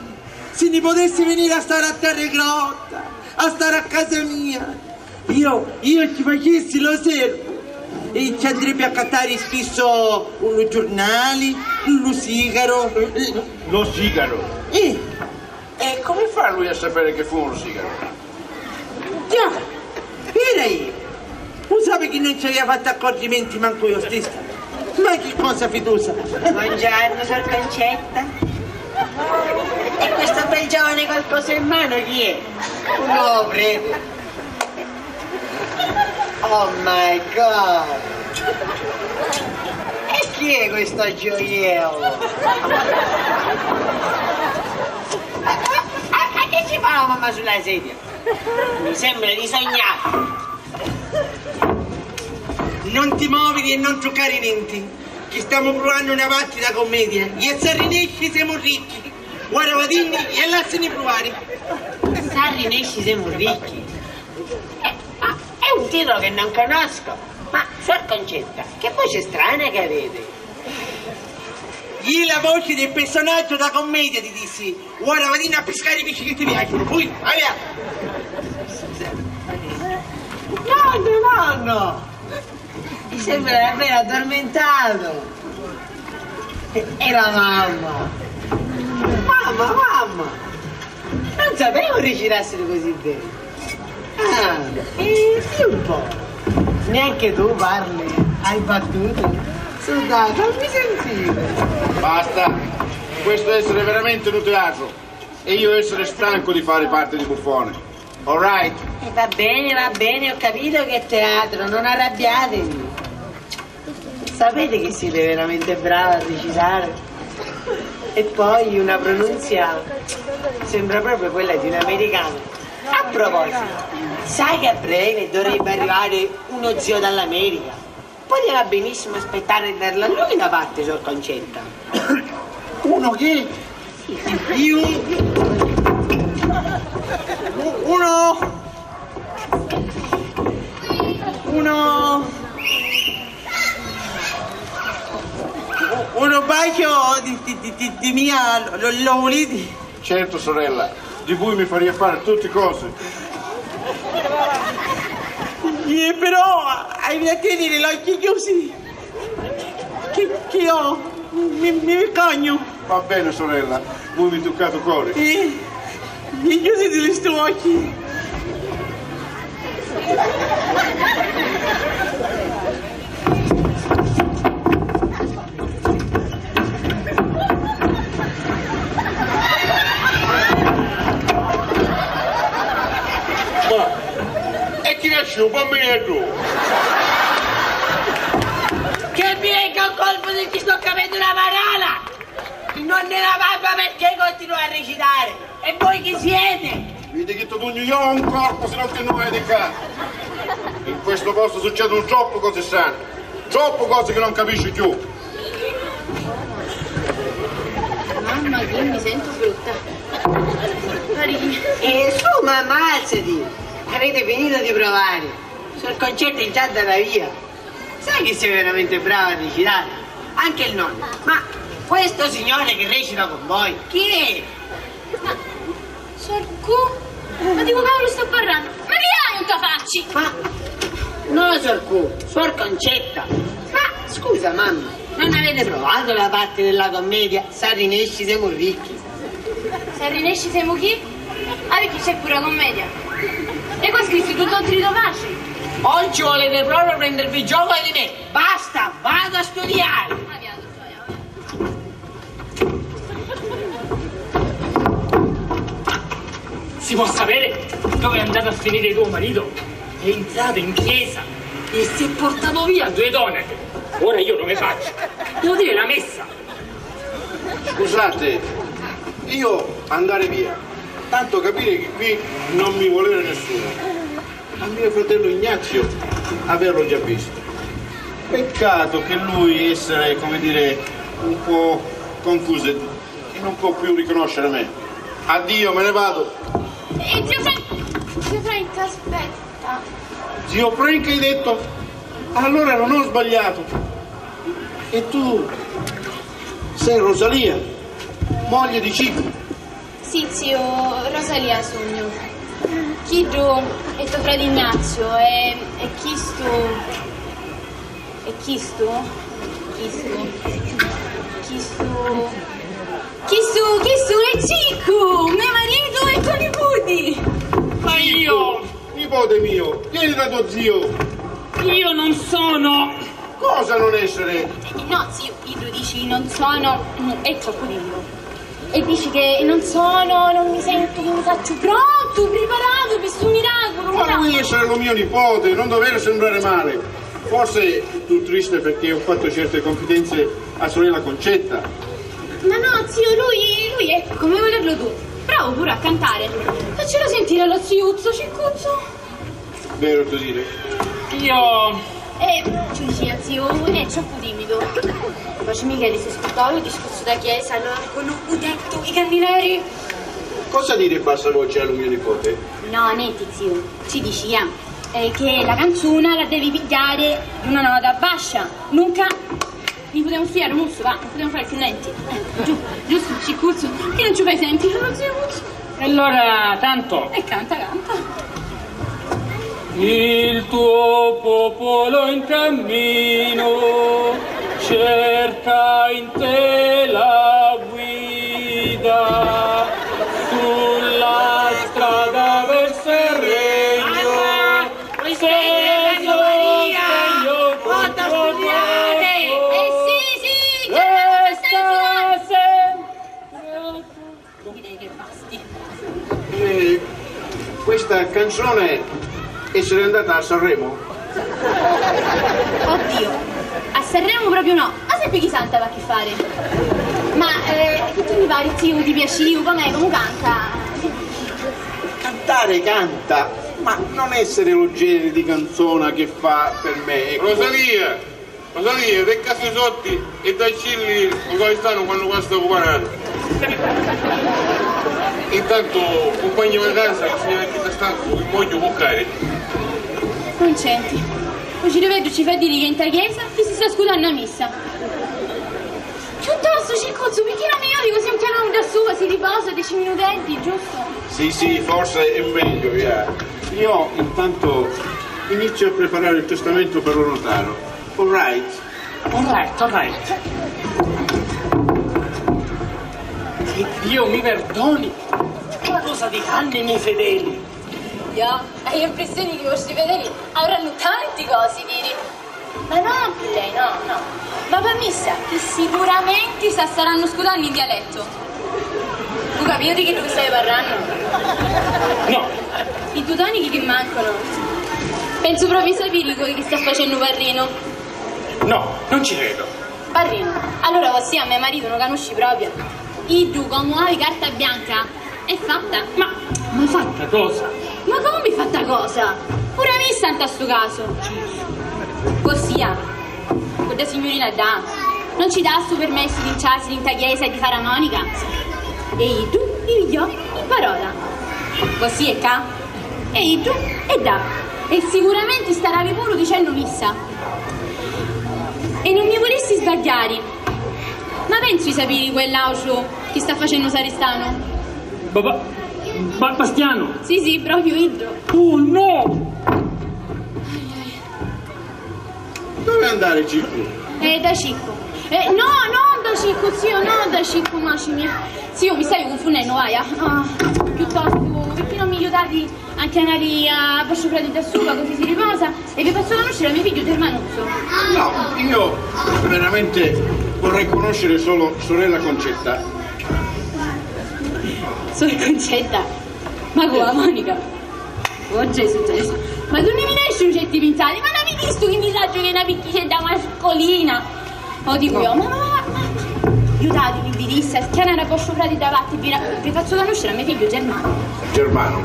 si ni putessi venire a stare a Terra Grotta, a stare a casa mia. Io, io ci facessi lo servu e ci andrebbi a accattari spissu un giurnali, un sigaru. Lo sigaru? Eh. E come fa lui a sapere che fumo un sigaro? Già, era io. Lu sapi chi non ci avia fattu accorgimenti mancu io stessa. Ma chi cosa fidusa! Buongiorno, sor Concetta. E questo bel giovane col coso in mano chi è? Un nuovo prete. Oh my God! E chi è questo gioiello? A, a, a che ci fa la mamma sulla sedia? Mi sembra di sognare. Non ti muoviti e non truccare niente, che stiamo provando una battita commedia. E se rinesci siamo ricchi. Guarda, vadinni e lassini provare. Se rinesci siamo ricchi. Eh, ma è un titolo che non conosco. Ma, sor Concetta, che voce strana che avete. È la voce del personaggio da commedia, ti dissi. Ora vadinni a piscari i pisci che ti piacciono. Poi, via. Nonno, nonno. Mi sembra davvero addormentato. E, e la mamma? Mamma, mamma! Non sapevo recitassero così bene. Ah, e sì un po'. Neanche tu parli, hai battuto. Soldato, non mi sentite. Basta. Questo essere veramente un teatro. E io essere stanco di fare parte di buffone. Alright? E va bene, va bene, ho capito che è teatro, non arrabbiatevi. Sapete che siete veramente brava a recitare? E poi una pronunzia sembra proprio quella di un americano. A proposito, sai che a breve dovrebbe arrivare uno zio dall'America? Poteva benissimo aspettare e darla a lui da parte, sor Concetta. Uno che? Io? Uno? Uno? Uno bacio di, di, di, di, di mia lo, lo, lo volete? Certo, sorella, di vui mi faria fare tutti cosi. Eh, però hai da tenere l'occhi chiusi. Che, che io mi, mi vergogno. Va bene, sorella, voi mi toccate il cuore. Eh, mi chiudete gli sto occhi. Ma e chi nasciu, bambineddu? Che mi venga un colpo se ci sto capendo una marana! Non ne la mamma perché continua a recitare! E voi chi siete? Vidi chi tu dugnu io un corpo, se non ti nuovi di qua. In questo posto succedono troppo cose strane, troppo cose che non capisci più. Mamma mia, mi sento brutta. Pari. E su, mamma, alzati. Avete finito di provare? Sor Concetta è già andata via. Sai che sei veramente brava a recitare? Anche il nonno. Ma questo signore che recita con voi, chi è? Ma, Sor Cu? Ma di cu cavulu sta parrannu? Ma chi hai nta facci? Ma, no, Sor Cu, Suor Concetta. Ma, Scusa, mamma, non avete provato la parte della commedia S'arrinesci semu ricchi? S'arrinesci semu chi? Ah, picchì c'è pure la commedia. E qua è scritto tutto un trito facile. Oggi volete proprio prendervi gioco di me? Basta, vado a studiare! Si può sapere dove è andato a finire tuo marito? È entrato in chiesa e si è portato via due tonache. Ora io dove faccio? Devo dire la messa. Scusate, io andare via. Tanto capire che qui non mi voleva nessuno. A mio fratello Ignazio averlo già visto. Peccato che lui essere, come dire, un po' confuso e non può più riconoscere me. Addio, me ne vado. Eh, zio Frank, zio Frank, aspetta. Zio Frank hai detto? Allora non ho sbagliato. E tu sei Rosalia, moglie di Ciccu? Sì, ziu, Rosalia sugnu. Chiddu è to frati Ignazio e, e chistu, e chistu, chistu, chistu, chistu, chistu è Ciccu, me maritu e to niputi! Ma io, nipote mio, vieni da tuo zio! Io non sono... Cosa non essere? Eh, no, ziu, iddu dici non sono, mm, è troppu diriu. E dici che non sono, non mi sento, non mi sacciu prontu, priparato pi stu miraculu. Ma lui essere lo mio nipote, non dover sembrare male. Forse tu triste perché ho fatto certe confidenze a sorella Concetta. Ma no, zio, lui, lui è come volerlo tu. Bravo pure a cantare. Faccelo sentire allo ziuzzo, Ciccuzzo. Vero, Tosile? Io... Eh, ci dicia, ziu, è troppu timidu. Facimi vedere se ascoltavo il discorso da chiesa, no? Quello ho detto, i candelieri. Cosa dire in bassa voce a mio nipote? No, nenti, ziu. Ci dicia, eh, che la canzona la devi pigliare d'una nota bascia, nunca. Ni putemu studiari un mussu, va, non putemu fari più nenti. Eh, giu-, giustu, Ciccuzzu, chi non ci fai senti? Lo zio Mussu. E allora, tanto. E canta, canta. Il tuo popolo in cammino cerca in te la guida sulla strada verso il regno. Voi siete Maria, molto studiate. Eh sì, sì, già, già, già. Direi che basti. Eh, questa canzone essere andata a Sanremo? Oddio, a Sanremo proprio no. Ma sempre chi santa va a che fare? Ma, eh, che tu mi pari, zio, ti piaciu, com'è, come canta? Cantare canta, ma non essere lo genere di canzona che fa per me, ecco. Rosalia! Rosalia, te casi sotti e daccilli lo cavi stanu quannu passa u pananu. Intanto, cumpagni di casa, il signore che sta stanco, vi voglio buccare. Non senti. U ciriveddu ci fa diri che è in ta chiesa chi si sta scutannu a missa. Piuttostu, Ciccuzzu, picchì non mi dico se un piano da su si riposa dieci minutetti, giusto? Sì, sì, forse è meglio, via. Io intanto inizio a preparare il testamento per lo notaio. All right? All right, all right. Che Dio mi perdoni, che cosa diranno i miei fedeli? Io ho l'impressione che i vostri fedeli avranno tanti cosi da dire. Ma no, pi lei, no, no. Ma pi missa, chi sicuramenti sa starannu scutannu in dialettu. Tu capìu di chiddu chi stai parrannu? No. I dui tonichi chi mancanu. Pensu propriu di sapiri cu chi sta facennu parrinu. No, non ci credo. Parrinu, allura vossia a me maritu nu canusci propriu. Iddu comu havi carta bianca. È fatta. Ma, ma fatta cosa? Ma comu fatta cosa? Puru a missa nta stu casu. Vossia, quidda signurina ddà non ci dà stu permessu di nciarsi nta chiesa e di fari a monica? E iddu mi pigghiò in parola. Vossia è ccà? E iddu è ddà. E sicuramenti staravi puru dicennu missa. E non mi vulissi sbagghiari, ma pensu di sapiri cu è l'autru chi sta facennu u saristanu. Ba-, ba-, ba-, Bastiano! Sì, sì, propriu iddu. Oh no! Dove andare, Ciccu? Eh, da ciccu. Eh, no, non da ciccu, zio, no da ciccu, masci mia. Zio, mi staiu cunfunnennu, vaia. Ah, piuttostu, picchì non mi aiutati a chiamari a vostru frati da suva, così si riposa, e vi faccio conoscere a mio figlio Germanuzzo? No, io veramente vorrei conoscere solo sorella Concetta. Sor Concetta? Ma cu, a Monica? Oh Gesù, Gesù. Ma d'unni mi nesci certi pinzati? Ma non avete visto che mi saggio che è una piccicedda mascolina? O dico io, ma, ma, ma, ma, aiutatemi, vi disse, a schianare a vostro frate davanti, vi, vi faccio conoscere a mio figlio Germano. Germano?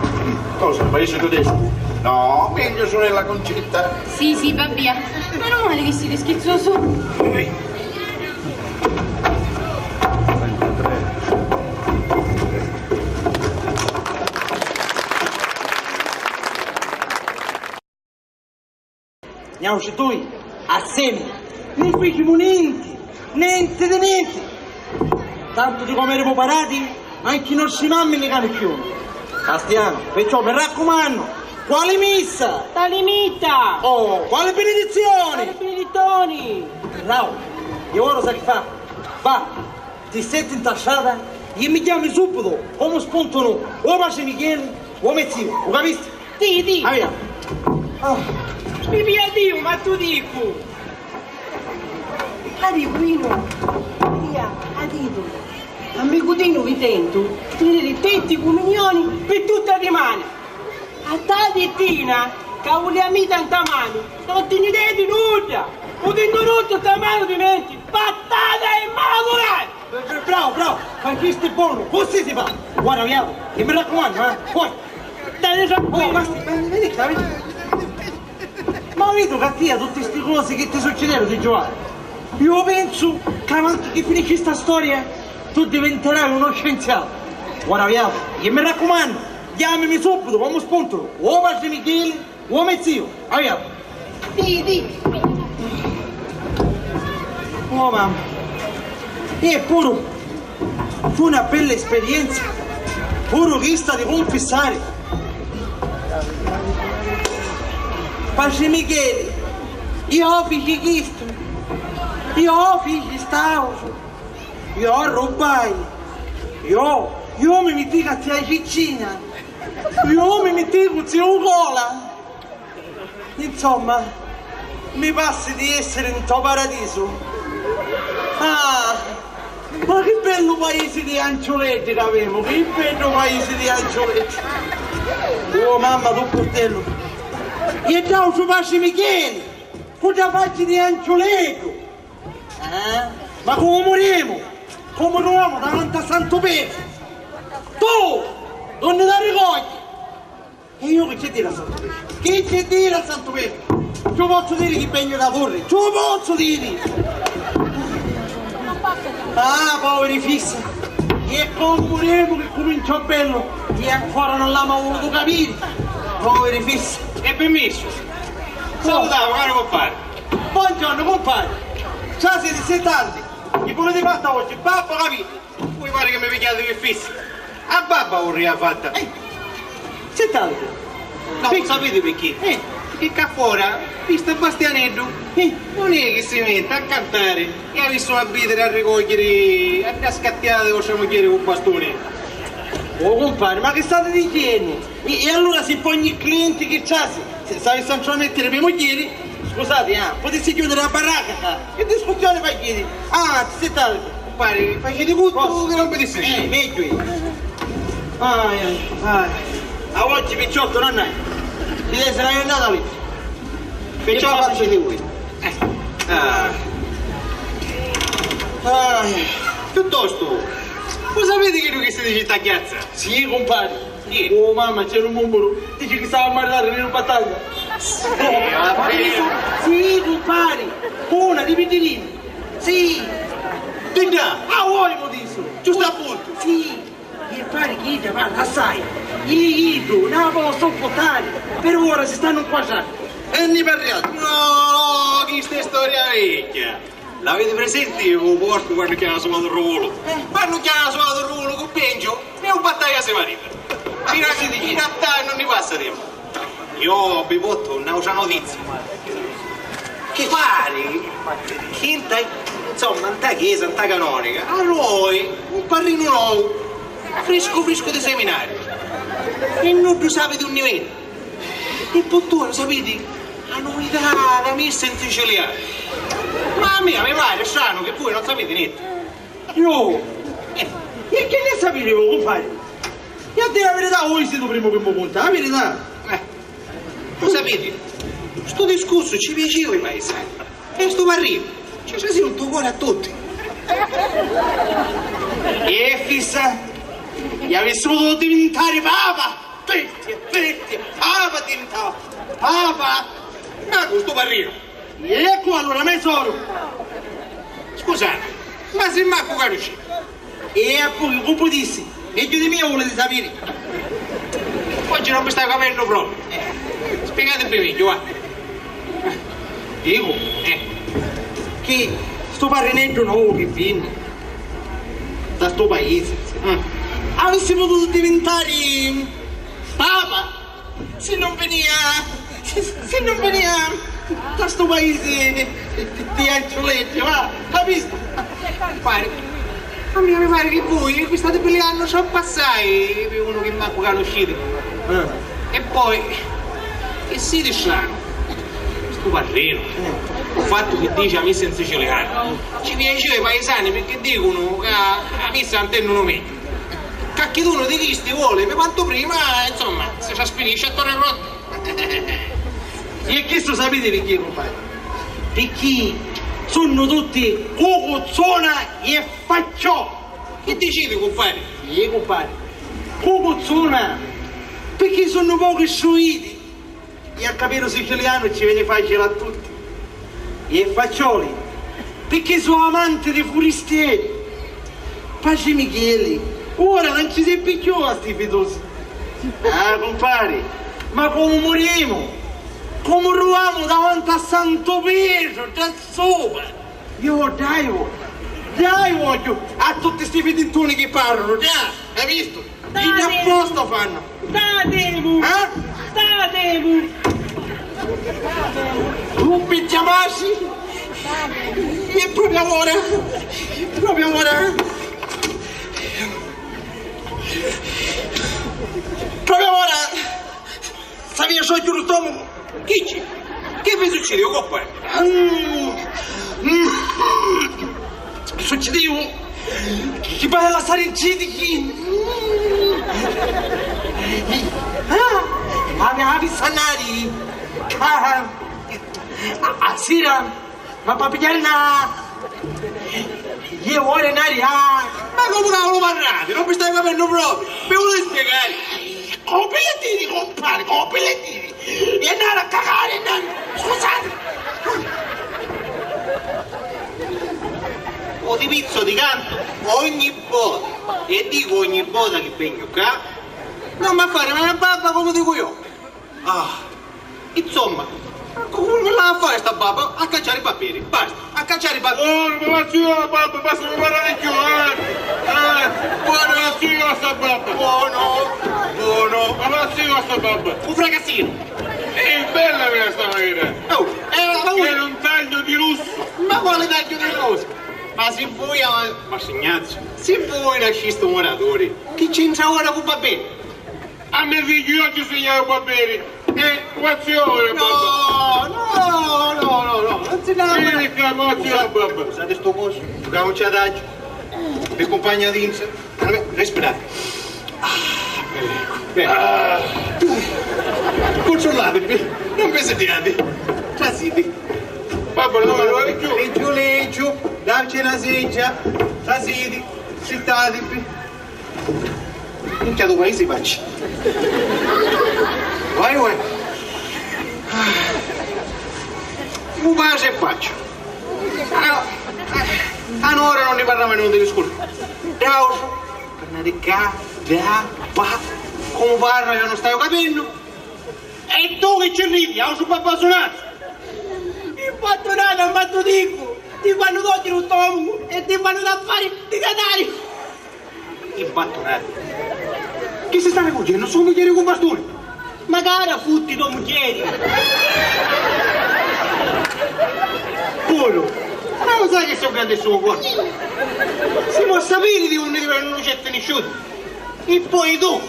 Cosa? Paese tedesco? No, meglio sorella Concetta. Sì, sì, va via. Meno male che siete scherzoso. Niauci dui, assemi, nun ficimu nenti, nenti di nenti. Tantu di comu erimu parati, mancu i nostri mammi ni canusciunu. Bastiano, perciò mi raccumannu, quali missa? Tali mita! Oh, quali benedizioni? Quali benedizioni? Bravo, e ora sai chi fa? Va, ti setti nta strada e mi chiami subito, comu spuntu nu, o patri Micheli, o me ziu, u capisti? Sì, sì. Avia. Ah. Mi pia Diu, ma tu dicu. A dicu, Inu, via, a dicu. Amicu Tinu, vi tentu, teniri tetti cu minioni pi tutta a dimana. A tati Tina, ca vulia mita nta manu, non ti ni detti nudda. U tinnu ruttu nta manu di menti, pattata e malagurata. Bravo, bravo, ma chistu è bonu, così si fa. Guarda, viamu, e mi raccumannu, eh, poi. Stai tranquillu. Oh, ma sti, ma vedi, vedi. Ma vidu ca a tia tutti sti cosi chi ti succideru ti giovani. Io pensu ca avanti chi finisci sta storia, tu divinterai uno scienziato. Guarda, viamu, e mi raccumannu, chiamimi subito, comu spuntu, o patri Micheli, o me ziu, avia. Sì, sì. Oh, mamma. E puru fu una bella esperienza, puru chista di cunfissari. Patri Micheli, io fici chistu, io fici st'autru, io arrubbai, io, io mi mitti cu zia Ciccina, io mi mitti cu ziu Cola. Insomma, mi passi di essiri nto paradisu. Ah, ma chi bellu paisi di anciuleddi ca avemu, chi beddu paisi di anciuleddi! Oh, mamma, tu purtellu! E dda autru patri Micheli, cu dda facci di anciuleddu! Eh? Ma comu murimu? Comu truvamu davanti a Santu Petru? Tu, dunni la ricogli? E io chi ci diri a Santu Petru? Chi ci diri a Santu Petru? Ci u pozzu diri chi vegnu da Turri? Ci u pozzu diri? Ah, poviri fissi! E comu muremu chi cuminciò bellu e ancora non l'hamu vulutu capiri! Poviri fissi! E permissu! Salutamu, caru cumpari! Buongiorno, cumpari! Ciao, siete, siete tanti! Chi vuliti fatta oggi? Babbu, capiti? Vui pari chi mi pigghiati pi fissi. A babba vurria fatta. Eh, si tantu. No, sapiti picchì? Eh. Picchì ccà fora, vistu Bastianeddu, eh, non è chi si metti a cantari e avissimu a bidiri a ricogghieri a dda scattiata di vostra mugghieri cu bastuni. Oh, cumpari, ma chi stati dicennu? E, e allura si poi ogni clienti chi trasi, si, s'avissi a ntramettiri me mugghieri, scusati, ah, putissi chiudiri a barraca, ah, che discussioni faciti? Ah, ti si tali, pari, faciti tuttu chi non putissi. Eh, megghiu. Ai, ai, ai. A oggi picciottu non hai. Ti devi essere andata lì. Perciò faciti voi. Eh. Ah. Ah, piuttostu, u sapiti chiddu chi si dici nta chiazza? Sì, cumpari. Chi? Oh, mamma, c'era un mummuru. Dici chi stava a maritari nni battaglia. Sì, cumpari. Una di Pitirini. Sì. Dinna! A voi mu disu. Giustu appuntu. Sì. E pari chi idda parra assai. I-, iddu, na posso portari. Per ora si stanno inquadrando. E ni parriati. No, no, chista è storia vecchia. L'aviti prisenti u porcu quannu chiama suatu ruvulu? Eh. Quannu chiama suatu ruvulu cu Penciu, e u battaia si marita. Finu a, finu a tannu ni passa tempu. Io vi portu n'autra notizia. Pari chi nta, insomma, nta chiesa, nta canonica, arroi un parrinu novu, friscu friscu di seminariu, e nuddu sapi di unni veni. E puttura, sapiti, a nuvità dâ missa in sicilianu. Ma a mia mi pari stranu chi vui non sapiti nenti. Iu? Eh, e chi nni sapiti, cumpari? Iu a diri a virità, voi siti u primu chi mu cunta a virità. Eh. Lu sapiti, stu discursu ci piaciu i paisani, e stu parrinu ci trasiu nto cori a tutti. E fissa, i avissi pututu divintari papa! Bestia, bestia, papa divintau! Papa! Ma cu stu parrinu! Eccu allura, me soru! Scusati, ma si mancu canusciti. E appuntu, cu putissi, megghiu di mia vuliti sapiri? Oggi non mi staiu capennu propriu. Eh, spiegatimi megghiu, va. Dicu, eh, chi stu parrineddu novu chi vinni da stu paisi, mm, avissi pututu divintari papa si non vinia, si, si non vinia da stu paisi di, di, di Anciuletti, va, capisti? Pari, a mia mi pari chi vui vi stati piliannu troppu assai pi unu chi mancu canusciti. Eh. E poi, chi siti stranu, stu parrinu, u fattu chi dici a missa in sicilianu, ci piaciu i paisani pirchì dicunu ca a missa a ntennunu megghiu. Cacchidunu di chisti voli, pi quantu prima, insomma, si trasfirisci a Torre Rotta. E chistu sapiti picchì, cumpari? Picchì sunnu tutti cucuzzuna e faccioli. Chi diciti, cumpari? Sì, cumpari. Cucuzzuna, picchì sunnu pocu istruiti. E a capiri u sicilianu ci veni facili a tutti. E faccioli, picchì su amanti di furistieri. Patri Micheli, ora non ci si picchiu a sti fitusi. Ah, cumpari, ma comu murimu? Comu ruvamu davanti a Santu Pietru, dda supa? Iu ddà iu, ddà iu vogghiu a tutti sti fitintuni chi parrunu, ddà, hai vistu? Iddi apposta fannu. Statemu! Eh? Statemu! Lu pigghiamasi! E proprio ora! Proprio ora! Proprio ora! S'avia sciocchiu lu stomacu! Chi ci? Chi vi succidiu, coppa? Mm. Mm. Succidiu chi vai a lassari in citi chi. Ah, ma mi havi sanari. Ah, a, a sira, ma papiglianna. Iu ora nari, ah. Ma comu cavulu parrati? Non mi stai capennu proprio. Mi vuoi spiegare? Copilatini, compari, copilatini! E andare a cagare, andare! Scusate! O di pizzo di canto ogni vota, e dico ogni vota che vengo qua, non mi fare una babba come dico io. Ah, insomma, comunque la fa sta babba a cacciare i paperi, basta. A cacciari pa... Oh, ma va zio la babba, basta, non parlare più, eh! Eh! Buono! Ma va zio sta babba! Buono! Buono! Ma va zio sta babba! Un fracassino! È bella questa vera! Oh! È un taglio di lusso! Ma quale taglio di lusso? Ma se voi... Ma Signazio, se voi nasciste un oratore, che c'entra ora con va bene? A me figghiu io ci segnavo va bene. Eh, quanti ore, babba? No, no, no, no, no, non si dà. Vieni qua, quanti ore, babba? Scusate sto coso, un ciataggio. Mi compagna dinza. Respirate. Ah, ecco. Bene. Ah. Controllatevi, non vi sediate. Trasiti. Babba, non lo vedo più. Leggiu, leggiu, dacci una seggia. Trasiti, sittatevi. Minchia, tu paesi facci. Vai, vai. Mu pace e faccio. Ah, ah, no, ora non ne parliamo, non devi scusa. Ciao. Parla di ca, da, pa. Come parla, io non stai capendo. E tu chi ci ridi? Io sono papà suonato. Il fatto nada, ma tu dico, ti fanno togliere il stomaco e ti fanno da fare di Catania. I battunati. Chi si sta rivolgendo? Sto mugghieri cu bastuni. Magari futti tua mugghieri. Puru. Ma lu sai chi si u grandissi u corpu si po sapiri di unni veni lu certi nisciutu? E poi tu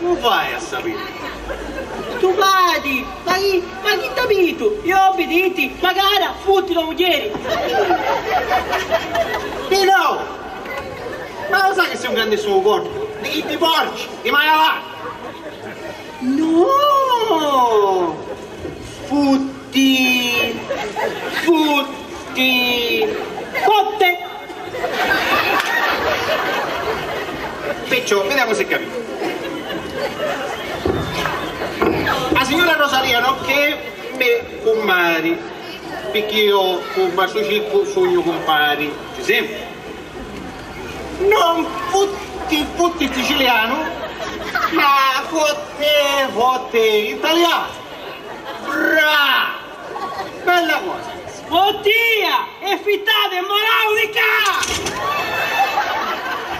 lu vai a sapiri. Tu vadi, ma chi, ma chi t'avitu? Io obbediti, magara futti la mugghieri. Di no! Ma lu sai chi si u grandissi u corpu? Di, di porci, di maialati. No! Futti! Futti! Fotte! Perciò, vediamo se capito. La signora Rosalia non che me cummari, perché io con Mastru Ciccu sugnu cumpari. Ci semu? Non futti futti sicilianu, ma fotte fotte italianu. Bra! Bella cosa! Sfottia e fittate e morau di ca!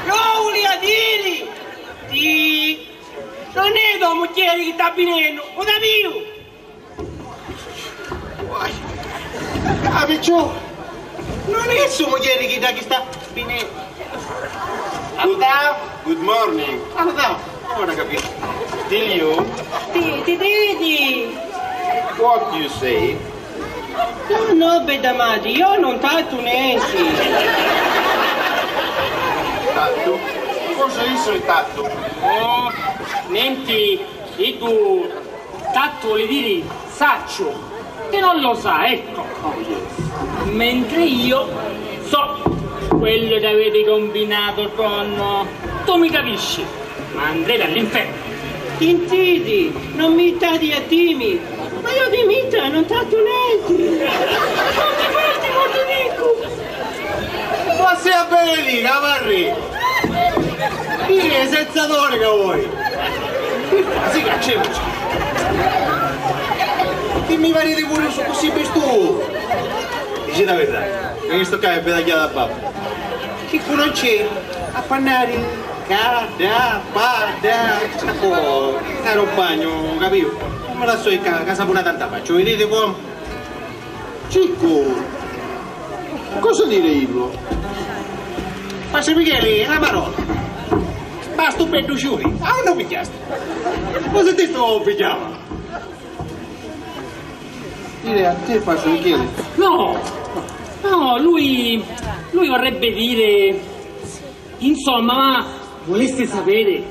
Io vulia diri ti, non è do mugghieri chi sta binennu, u da piu! Uai. Ah, perciò non è so mugghieri chi dda chi sta binennu. Good, good morning. Ora capisco. Still you? Ti, ti, ti, ti. What you say? No, no, bedda matri, io non tattu nenti. Tattu? Cosa è il tattu? Oh, nenti, iddu Tattu voli diri sacciu, ti non lo sa, ecco. Mentre io so quello che avete combinato con... Tu mi capisci, ma andrete all'inferno. Sintiti, non mi stati a timi, ma io di mita non tattu nenti. Non mi fatti molto ricco. Ma si a benedire, amarri! Io senza dore che vuoi! Sì, cacciamoci! Chi mi parete curioso così per tu? Dici la verità, che sto qua è bella chiara babbo. Chi conosce a pannari? Ca, da, pa, da, sta po, caro bagno, capito? Non me la so in ca, casa pure tanta faccio, vedete come? Ciccu, cosa dire illo? Pastru Micheli, na parola. Stu beddu ciuri, a unni u pigghiasti? Cosa ti sto pigghiava? Dire a te, Pastru Micheli? No, no, lui, lui vorrebbe dire, insomma, ma volesse sapere,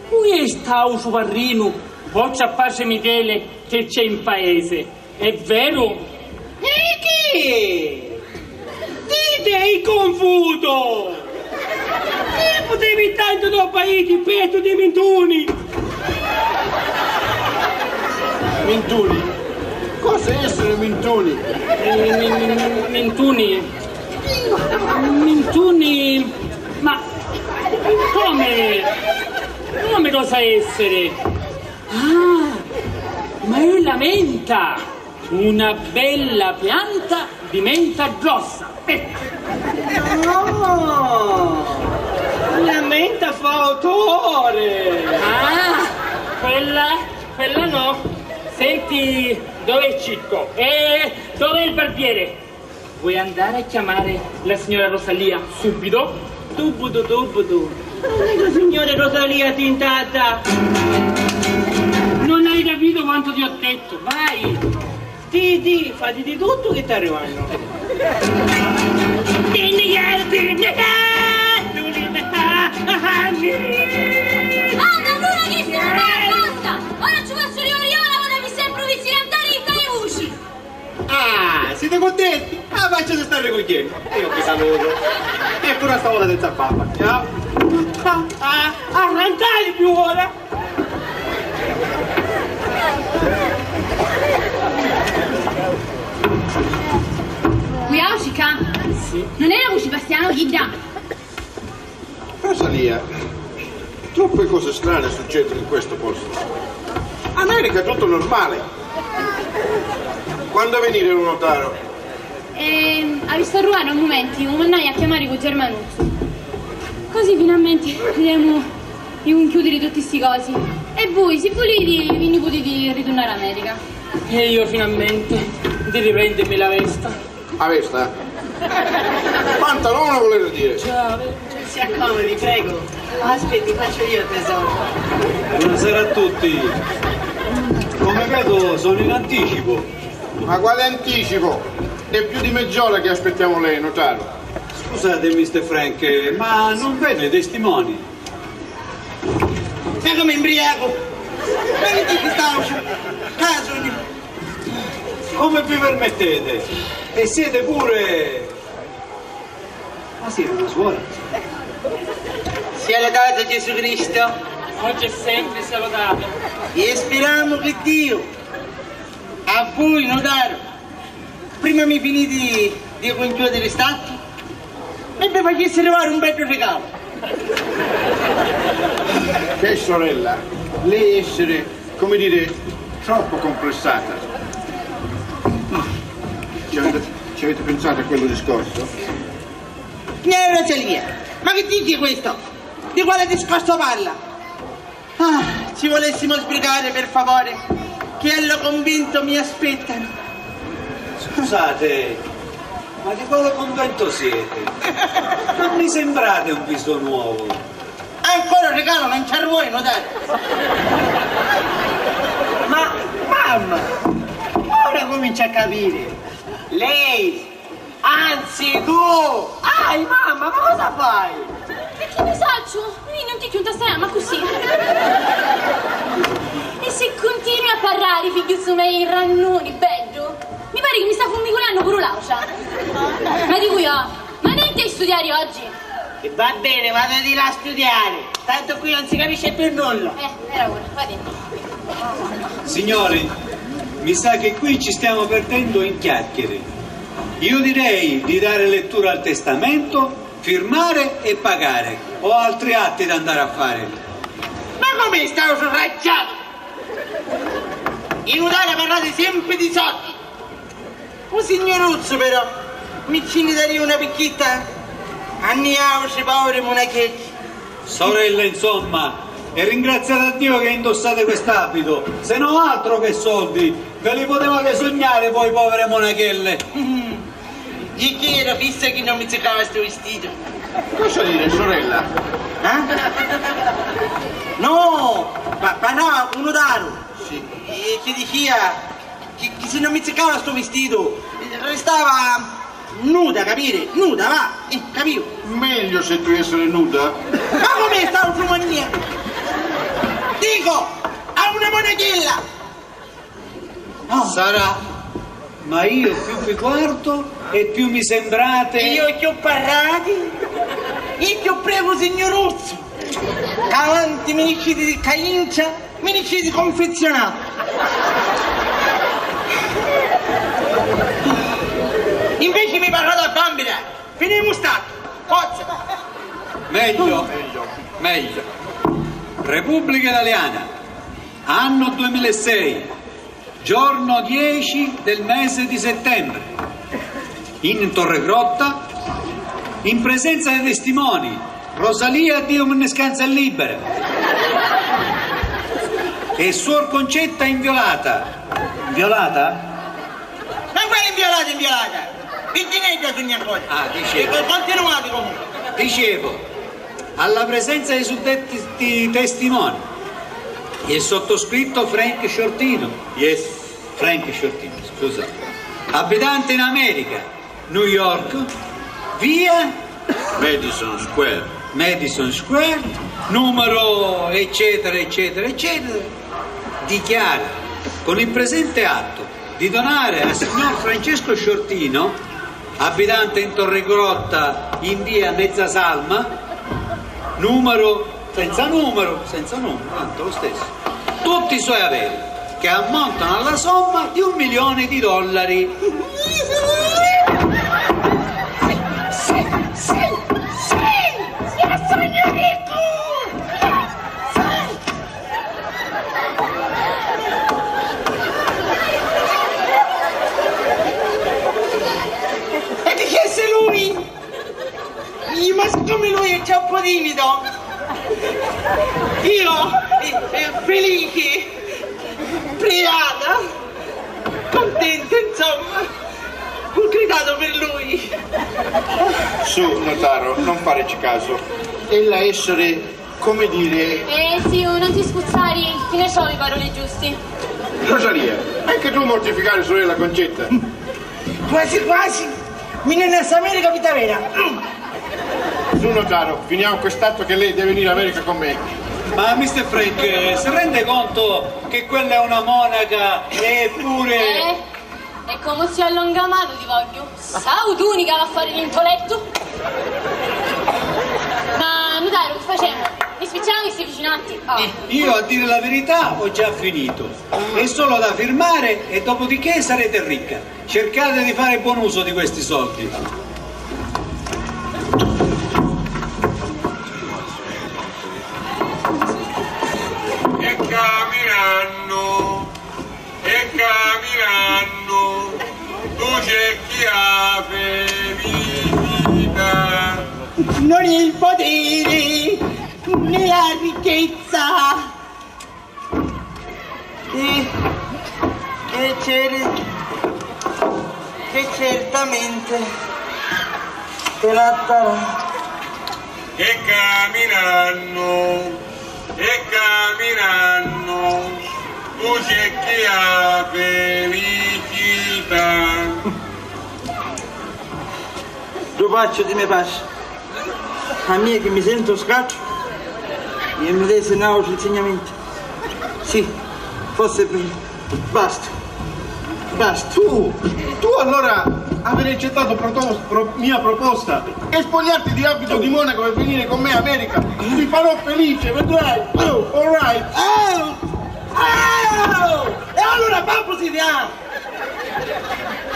cui è st'autru parrinu, oltre a Pastru Micheli, che c'è in paese? È veru? E chi? Dite il confuto! Chi putevi tanto dopo iti pettu di mintuni? Mintuni? Cosa essere mintuni? Mi-, mi-, mi-, mintuni? Mintuni? Ma come? Come cosa essere? Ah, ma è la menta! Una bella pianta di menta grossa. Ecco. No! La menta fa odore! Ah, quella, quella no. Senti, dov'è Cicco? E dov'è il barbiere? Vuoi andare a chiamare la signora Rosalia subito? Tubutu, tubutu. Non è la signora Rosalia tintata. Non hai capito quanto ti ho detto, vai! Ti, ti, fatti di tutto che ti arrivano. Ah, ma allora che si fa? Basta! Ora ci faccio riorì, ora vado a mi sempre vicino a dare i voci! Ah, siete contenti? Ah, ma ci si sta ricogliendo. E io vi saluto. E pure a sta volta senza babba. Ciao. Ah, ah, arrancai più ora. Uiauci ca? Sì. Non era voci Bastiano chidda? Rosalia, troppe cose strane succedono in questo posto. America tutto normale. Quando venire un notaro? Ehm, avissi arruari un mumenti, u mannai a chiamari cu Germanuzzu. Così finalmenti pudemu riunchiudiri tutti sti cosi. E vui, si vuliti, vi nni putiti riturnari a America. E io finalmente di riprendermi la vesta. A vesta? Pantalona vulevi dire? Si accomodi, prego. Aspetti, faccio io, tesoro. Buonasera a tutti. Come vedo, sono in anticipo. Ma quale anticipo? È più di mezz'ora che aspettiamo lei, notaro. Scusate, mister Frank, ma non vedo i testimoni? Ma come, imbriaco? Ma che dici, st'auciu? Ah, sognu. Come vi permettete? E siete pure... Ma siete una suora? Sia lodato Gesù Cristo. Oggi e sempre sia lodato. E speriamo che Dio a voi, notaro, prima mi finiti di, di concludere st'atto, mi vi facessi arrivare un bellu regalo. Che sorella, lei essere, come dire, troppo complessata. Ci avete, ci avete pensato a quello discorso? Signora Rosalia, ma che dici questo? Di quale discorso parla? Ah, ci volessimo sbrigare, per favore, che allo convento mi aspettano. Scusate, ma di quale convento siete? Non mi sembrate un viso nuovo. Ancora un regalo non ci vuoi, notaro? Ma, mamma, ora comincio a capire. Lei Anzi, tu! Ai, mamma, ma cosa fai? E chi ni sacciu? Mi non ti chiunta sta ma così. E se continui a parlare, figliuzzu mei, rannuni, beddu, mi pare che mi sta fummiculannu puru l'aucia. Ma dicu io, ma non ti studiare oggi? E va bene, vado di là a studiare. Tanto qui non si capisce più nulla. Eh, era ora, va bene. Signori, mi sa che qui ci stiamo perdendo in chiacchiere. Io direi di dare lettura al testamento, firmare e pagare. Ho altri atti da andare a fare. Ma come sta sracciato? In Udara parlate sempre di soldi. U signuruzzu, però, mi ci nni daria una picchitta a niautri poveri munacheddi. Sorella, insomma, e ringraziate a Dio che indossate quest'abito, se no altro che soldi, ve li potevate sognare voi povere monachelle. Di chi era fissa chi non mi ziccava stu vestito? Cosa dire, sorella? Eh? No, pa- parlava cu nutaru. Sì. E chi dicia chi, chi si non mi ziccava stu vestito, restava nuda, capire? Nuda, va, eh, capito? Meglio se tu essere nuda. Ma come sta un rumania? Dico, a una monachella! Ah. Sarà, ma io più vi guardo e più mi sembrate... Io più parlati, io più prego signuruzzu, ca avanti mi diciti di caincia, mi diciti confezionato. Invece mi parlate a bambina, finimu statu, forza. Meglio, meglio. Repubblica Italiana, anno duemilasei, giorno dieci del mese di settembre. In Torregrotta, in presenza dei testimoni Rosalia Dio Munniscanza è libera e suor Concetta inviolata. Inviolata? Ma quale inviolata, inviolata? Vittinedda sugnu ancora. Ah, dicevo. E continuate comunque. Dicevo, alla presenza dei suddetti testimoni, il sottoscritto Frank Sciortino. Yes. Frank Sciortino, scusa. Abitante in America, New York, via Madison Square. Madison Square, numero eccetera, eccetera, eccetera, dichiara con il presente atto di donare al signor Francesco Sciortino, abitante in Torregrotta in via Mezzasalma, numero, senza numero, senza numero, tanto lo stesso, tutti i suoi averi, che ammontano alla somma di un milione di dollari. Sì, sì, sì, sì, io sogno ricco! Sì! E chi è lui? Ih, ma siccome lui è troppo timido, io, eh, eh, felice, privata, contenta, insomma, cu Gridato per lui! Su, notaro, non fareci caso. Ella essere, come dire... Eh, sì, non ti scuzzari, chi ne so i paroli giusti. Rosalia, anche tu mortificare sorella Concetta? Quasi quasi mi ne ne America vita vera. Su, notaro, finiamo quest'atto che lei deve venire in America con me. Ma mister Frank, eh, si rende conto che quella è una monaca e pure... Eh? E comu si allonga a manu ti vogghiu? Sautuni ca va a fari l'intolettu? Ma nutaru, chi facemu? Ni spicciamu di sti vicinanti? Oh. Io, a dire la verità, ho già finito. È solo da firmare e dopodiché sarete ricca. Cercate di fare buon uso di questi soldi. E caminannu, e caminannu, tu cerchi a felicità. Non il potere né la ricchezza. E, e cere-, e certamente te la darà. E caminannu, e caminannu, tu cerchi a felicità. Ddu facciu di me passi. A mia chi mi sentu scatu e mi desi n'autru insignamenti. Sì, forse è vero. Basta. Basta. Tu, tu allora aver accettato proto-, pro-, mia proposta e spogliarti di abito di monaco e venire con me in America, ti farò felice, vedrai. Oh, all right. Oh! Oh! E allora vammusi via!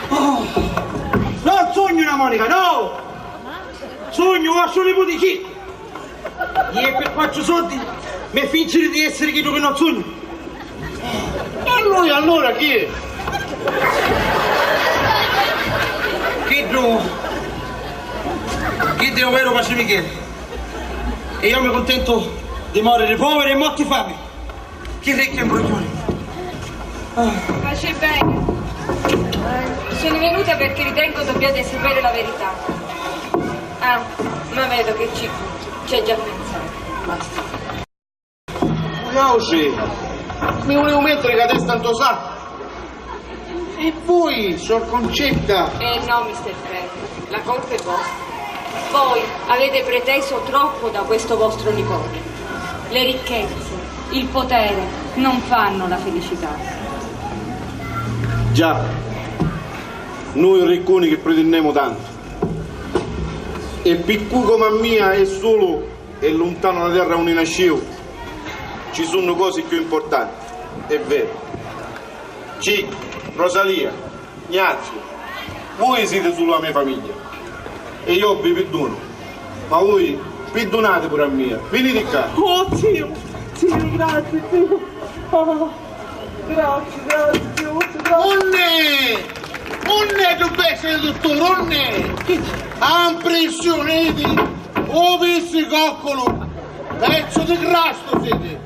Oh! Non sugnu una monaca, no! Sugnu vostru niputi Ciccu! E per quattru soldi mi fingiri di essiri chiddu chi non sugnu! E lui allora chi è? Chiddu, chiddu è un vero paci Michele. E io mi contento di moriri poviru e morti fami. Chi ricchi imbrugliuni! Ah. Pace bene. Sono venuta perché ritengo dobbiate sapere la verità. Ah, ma vedo che ci, ci ha già pensato. Basta. Cuiauci, mi vuliu mettere la testa nto saccu. E voi, suor Concetta? Eh no, mister Frank, la colpa è vostra. Voi avete preteso troppo da questo vostro nipote. Le ricchezze, il potere non fanno la felicità. Già, nui riccuni chi pritennemu tantu. E pi cu comu a mia è sulu e luntanu la terra unni nasciu, ci sunnu cosi cchiù importanti, è veru. Ciccu, Rosalia, Gnazziu, vui siti sulu a me famigghia e io vi piddunu, ma vui piddunati puru a mia. Viniti ccà. Oh, zio, zio, grazie, zio. Oh, grazie, grazie, zio, grazie. Unni? Unni tu pensi, dutturi, unni? Ah, impressiuniti? U pissi cocculu, pezzu di crastu siti,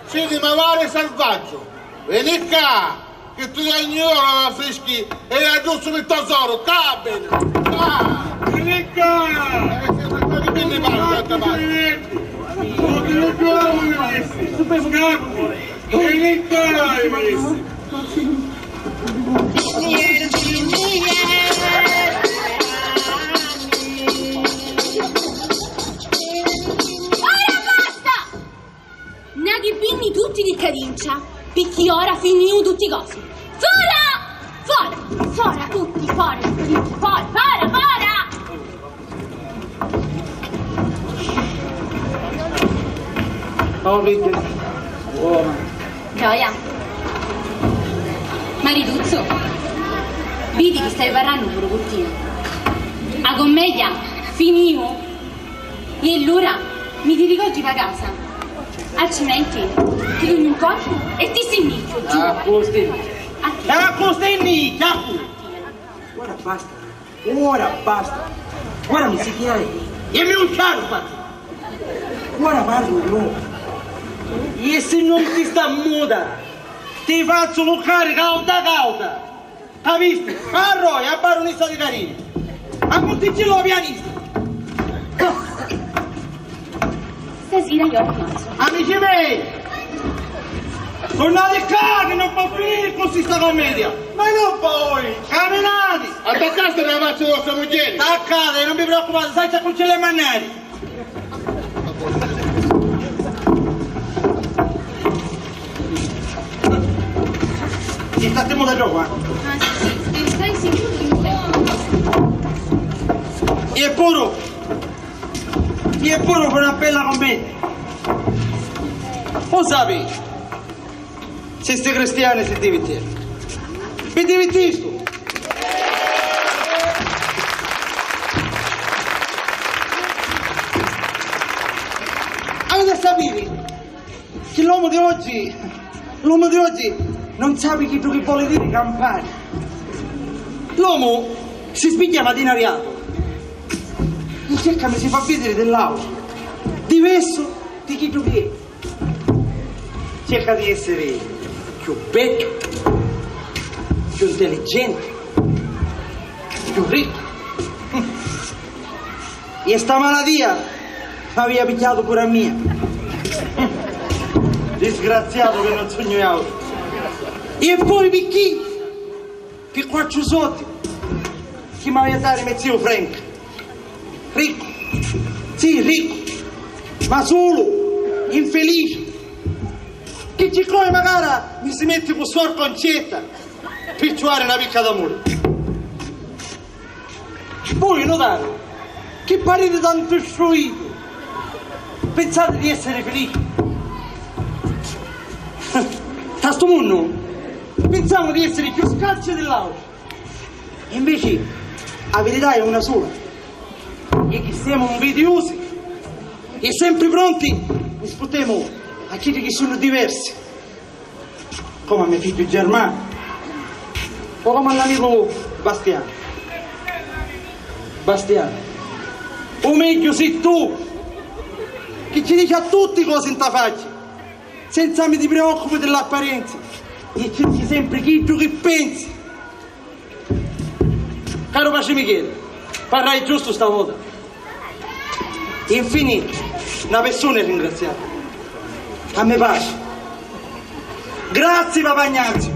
siti mavari salvaggio. Veni ccà, chi ti dagnu io la frischi e addusu mi tosoru, ccà veni, ccà! Veni ccà! Eh, senti, ma di chi mi parli, aspetta, parli? Scappi! Veni ccà, veni! Ora basta! N'havi vinni tutti di cadincia, picchì ora finiu tutti cosi. Fora! Fora! Fora tutti, fora tutti, fora, fora, fora! Oh, vidi. Oh. Gioia. Marituzzu. Vidi chi stai parrannu puru cu tia. A commedia finiu. E allura mi ti ricogghi pa casa. Altrimenti ti dugnu un colpu e ti stinnicchiu, giuru. Ah, cu stinnicchiu. Ah, cu stinnicchiu, a cu. Ora basta. Ora basta! Ora mi si chiai e mi un ciaru fazzu! Ora parlu io! E si non ti sta muta, ti fazzu vuccari cauta cauta! A visti? A Roy, a barunissa di Carini. A Monticello, a pianista. Stasira io ammazzo. Amici miei, tornate qua che non può finire così sta commedia. Ma non voi! Camminate! Attaccate la faccia di vostra moglie! Attaccate, non vi preoccupate, sai c'è con le manere. Ti statemo da gioco, eh? E pure, e pure per una bella commedia. Lo sapete, se ste cristiane si divertire. Vi divertistu? Avete a sapere che l'uomo di oggi, l'uomo di oggi non sa chiddu che vuole dire campari. L'uomo si sveglia matinariato, in cerca mi si fa vedere dell'altro, diverso di chiddu che è. Cerca di essere più vecchio, più intelligente, più ricco. E sta malatia m'aveva pigghiatu pure a mia. Disgraziato che non sogno io. E poi perché? Pi quattru soddi chi m'avia dari me ziu Frank. Riccu, sì, riccu, ma sulu, infelici. Chi ci croi magara mi si metti cu suor Concetta pi ciuari na picca d'amuri. Voi notari chi pariti tantu struitu, pensati di essere felici. Nta stu munnu pensamu di essere più scarci di l'auti, invece a verità è una sola, e che siamo invidiosi e sempre pronti rispettiamo a quelli che sono diversi. Come a me figghiu Germanu o come a l'amicu Bastianu. Bastianu, u megghiu si tu chi ci dici a tutti cosi nta facci, senza mi ti preoccupi dell'apparenza e cerchi sempre chiddu chi pensi. Caro patri Michele, parrai giustu sta vota. Infini, na persuna è ringraziata. A me patri. Grazie, papà Ignazio,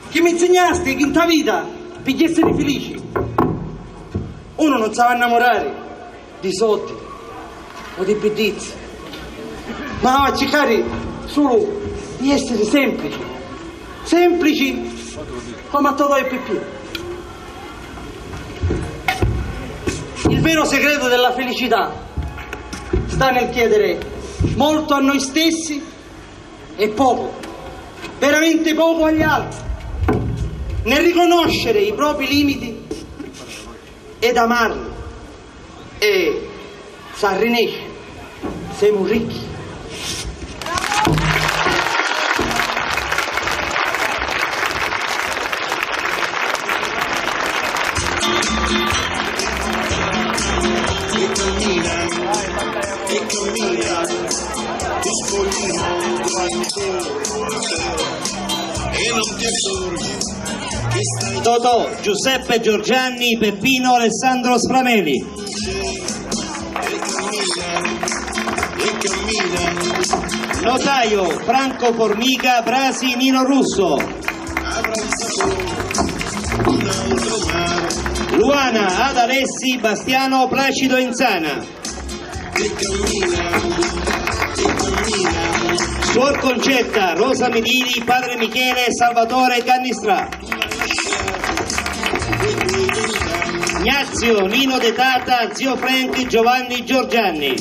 chi mi insignasti chi nta vita, pi essiri filici, unu non s'havi a nnamurari di soddi o di biddizzi, ma havi a circari sulu di essiri semplici, semplici come a Totò e Pippinu. Il vero segreto della felicità sta nel chiedere molto a noi stessi e poco, veramente poco agli altri, nel riconoscere i propri limiti ed amarli. E s'arrinesci, semu ricchi. Totò, Giuseppe Giorgianni, Peppino Alessandro Sframeli. Notaio, Franco Formica, Brasi Nino Russo. Luana, Ada Alessi, Bastiano Placido Insana. Suor Concetta, Rosa Medini, padre Michele, Salvatore Cannistrà. Ignazio, Nino De Tata, zio Frank, Giovanni Giorgianni.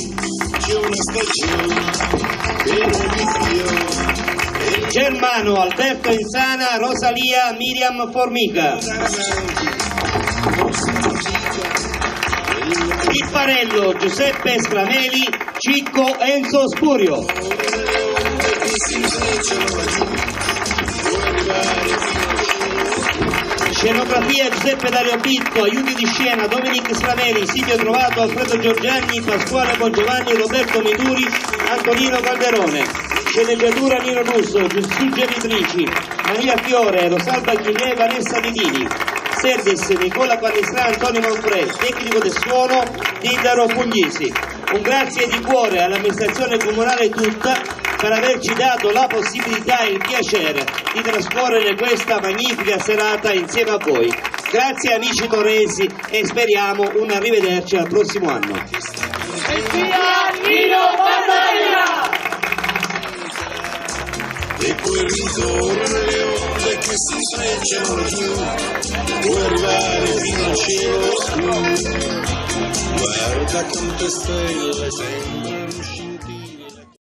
Germano, Alberto Insana, Rosalia, Miriam Formica. Pipparello, Giuseppe Scrameli, Cicco Enzo Spurio. Scenografia Giuseppe Dario Pitto, aiuti di scena Dominic Scrameli, Silvio Trovato, Alfredo Giorgianni, Pasquale Bongiovanni, Roberto Miduri, Antonino Calderone. Sceneggiatura Nino Russo, suggeritrici Maria Fiore, Rosalba Achille, Vanessa Nitini. Service, Nicola Panistrà, Antonio Manfrè, tecnico del suono, Tindaro Puglisi. Un grazie di cuore all'amministrazione comunale tutta per averci dato la possibilità e il piacere di trascorrere questa magnifica serata insieme a voi. Grazie amici torresi e speriamo un arrivederci al prossimo anno. E sia Nino Battaglia! E poi ritorna le onde che si intrecciano giù, puoi arrivare fino al cielo blu. Guarda quante stelle sei.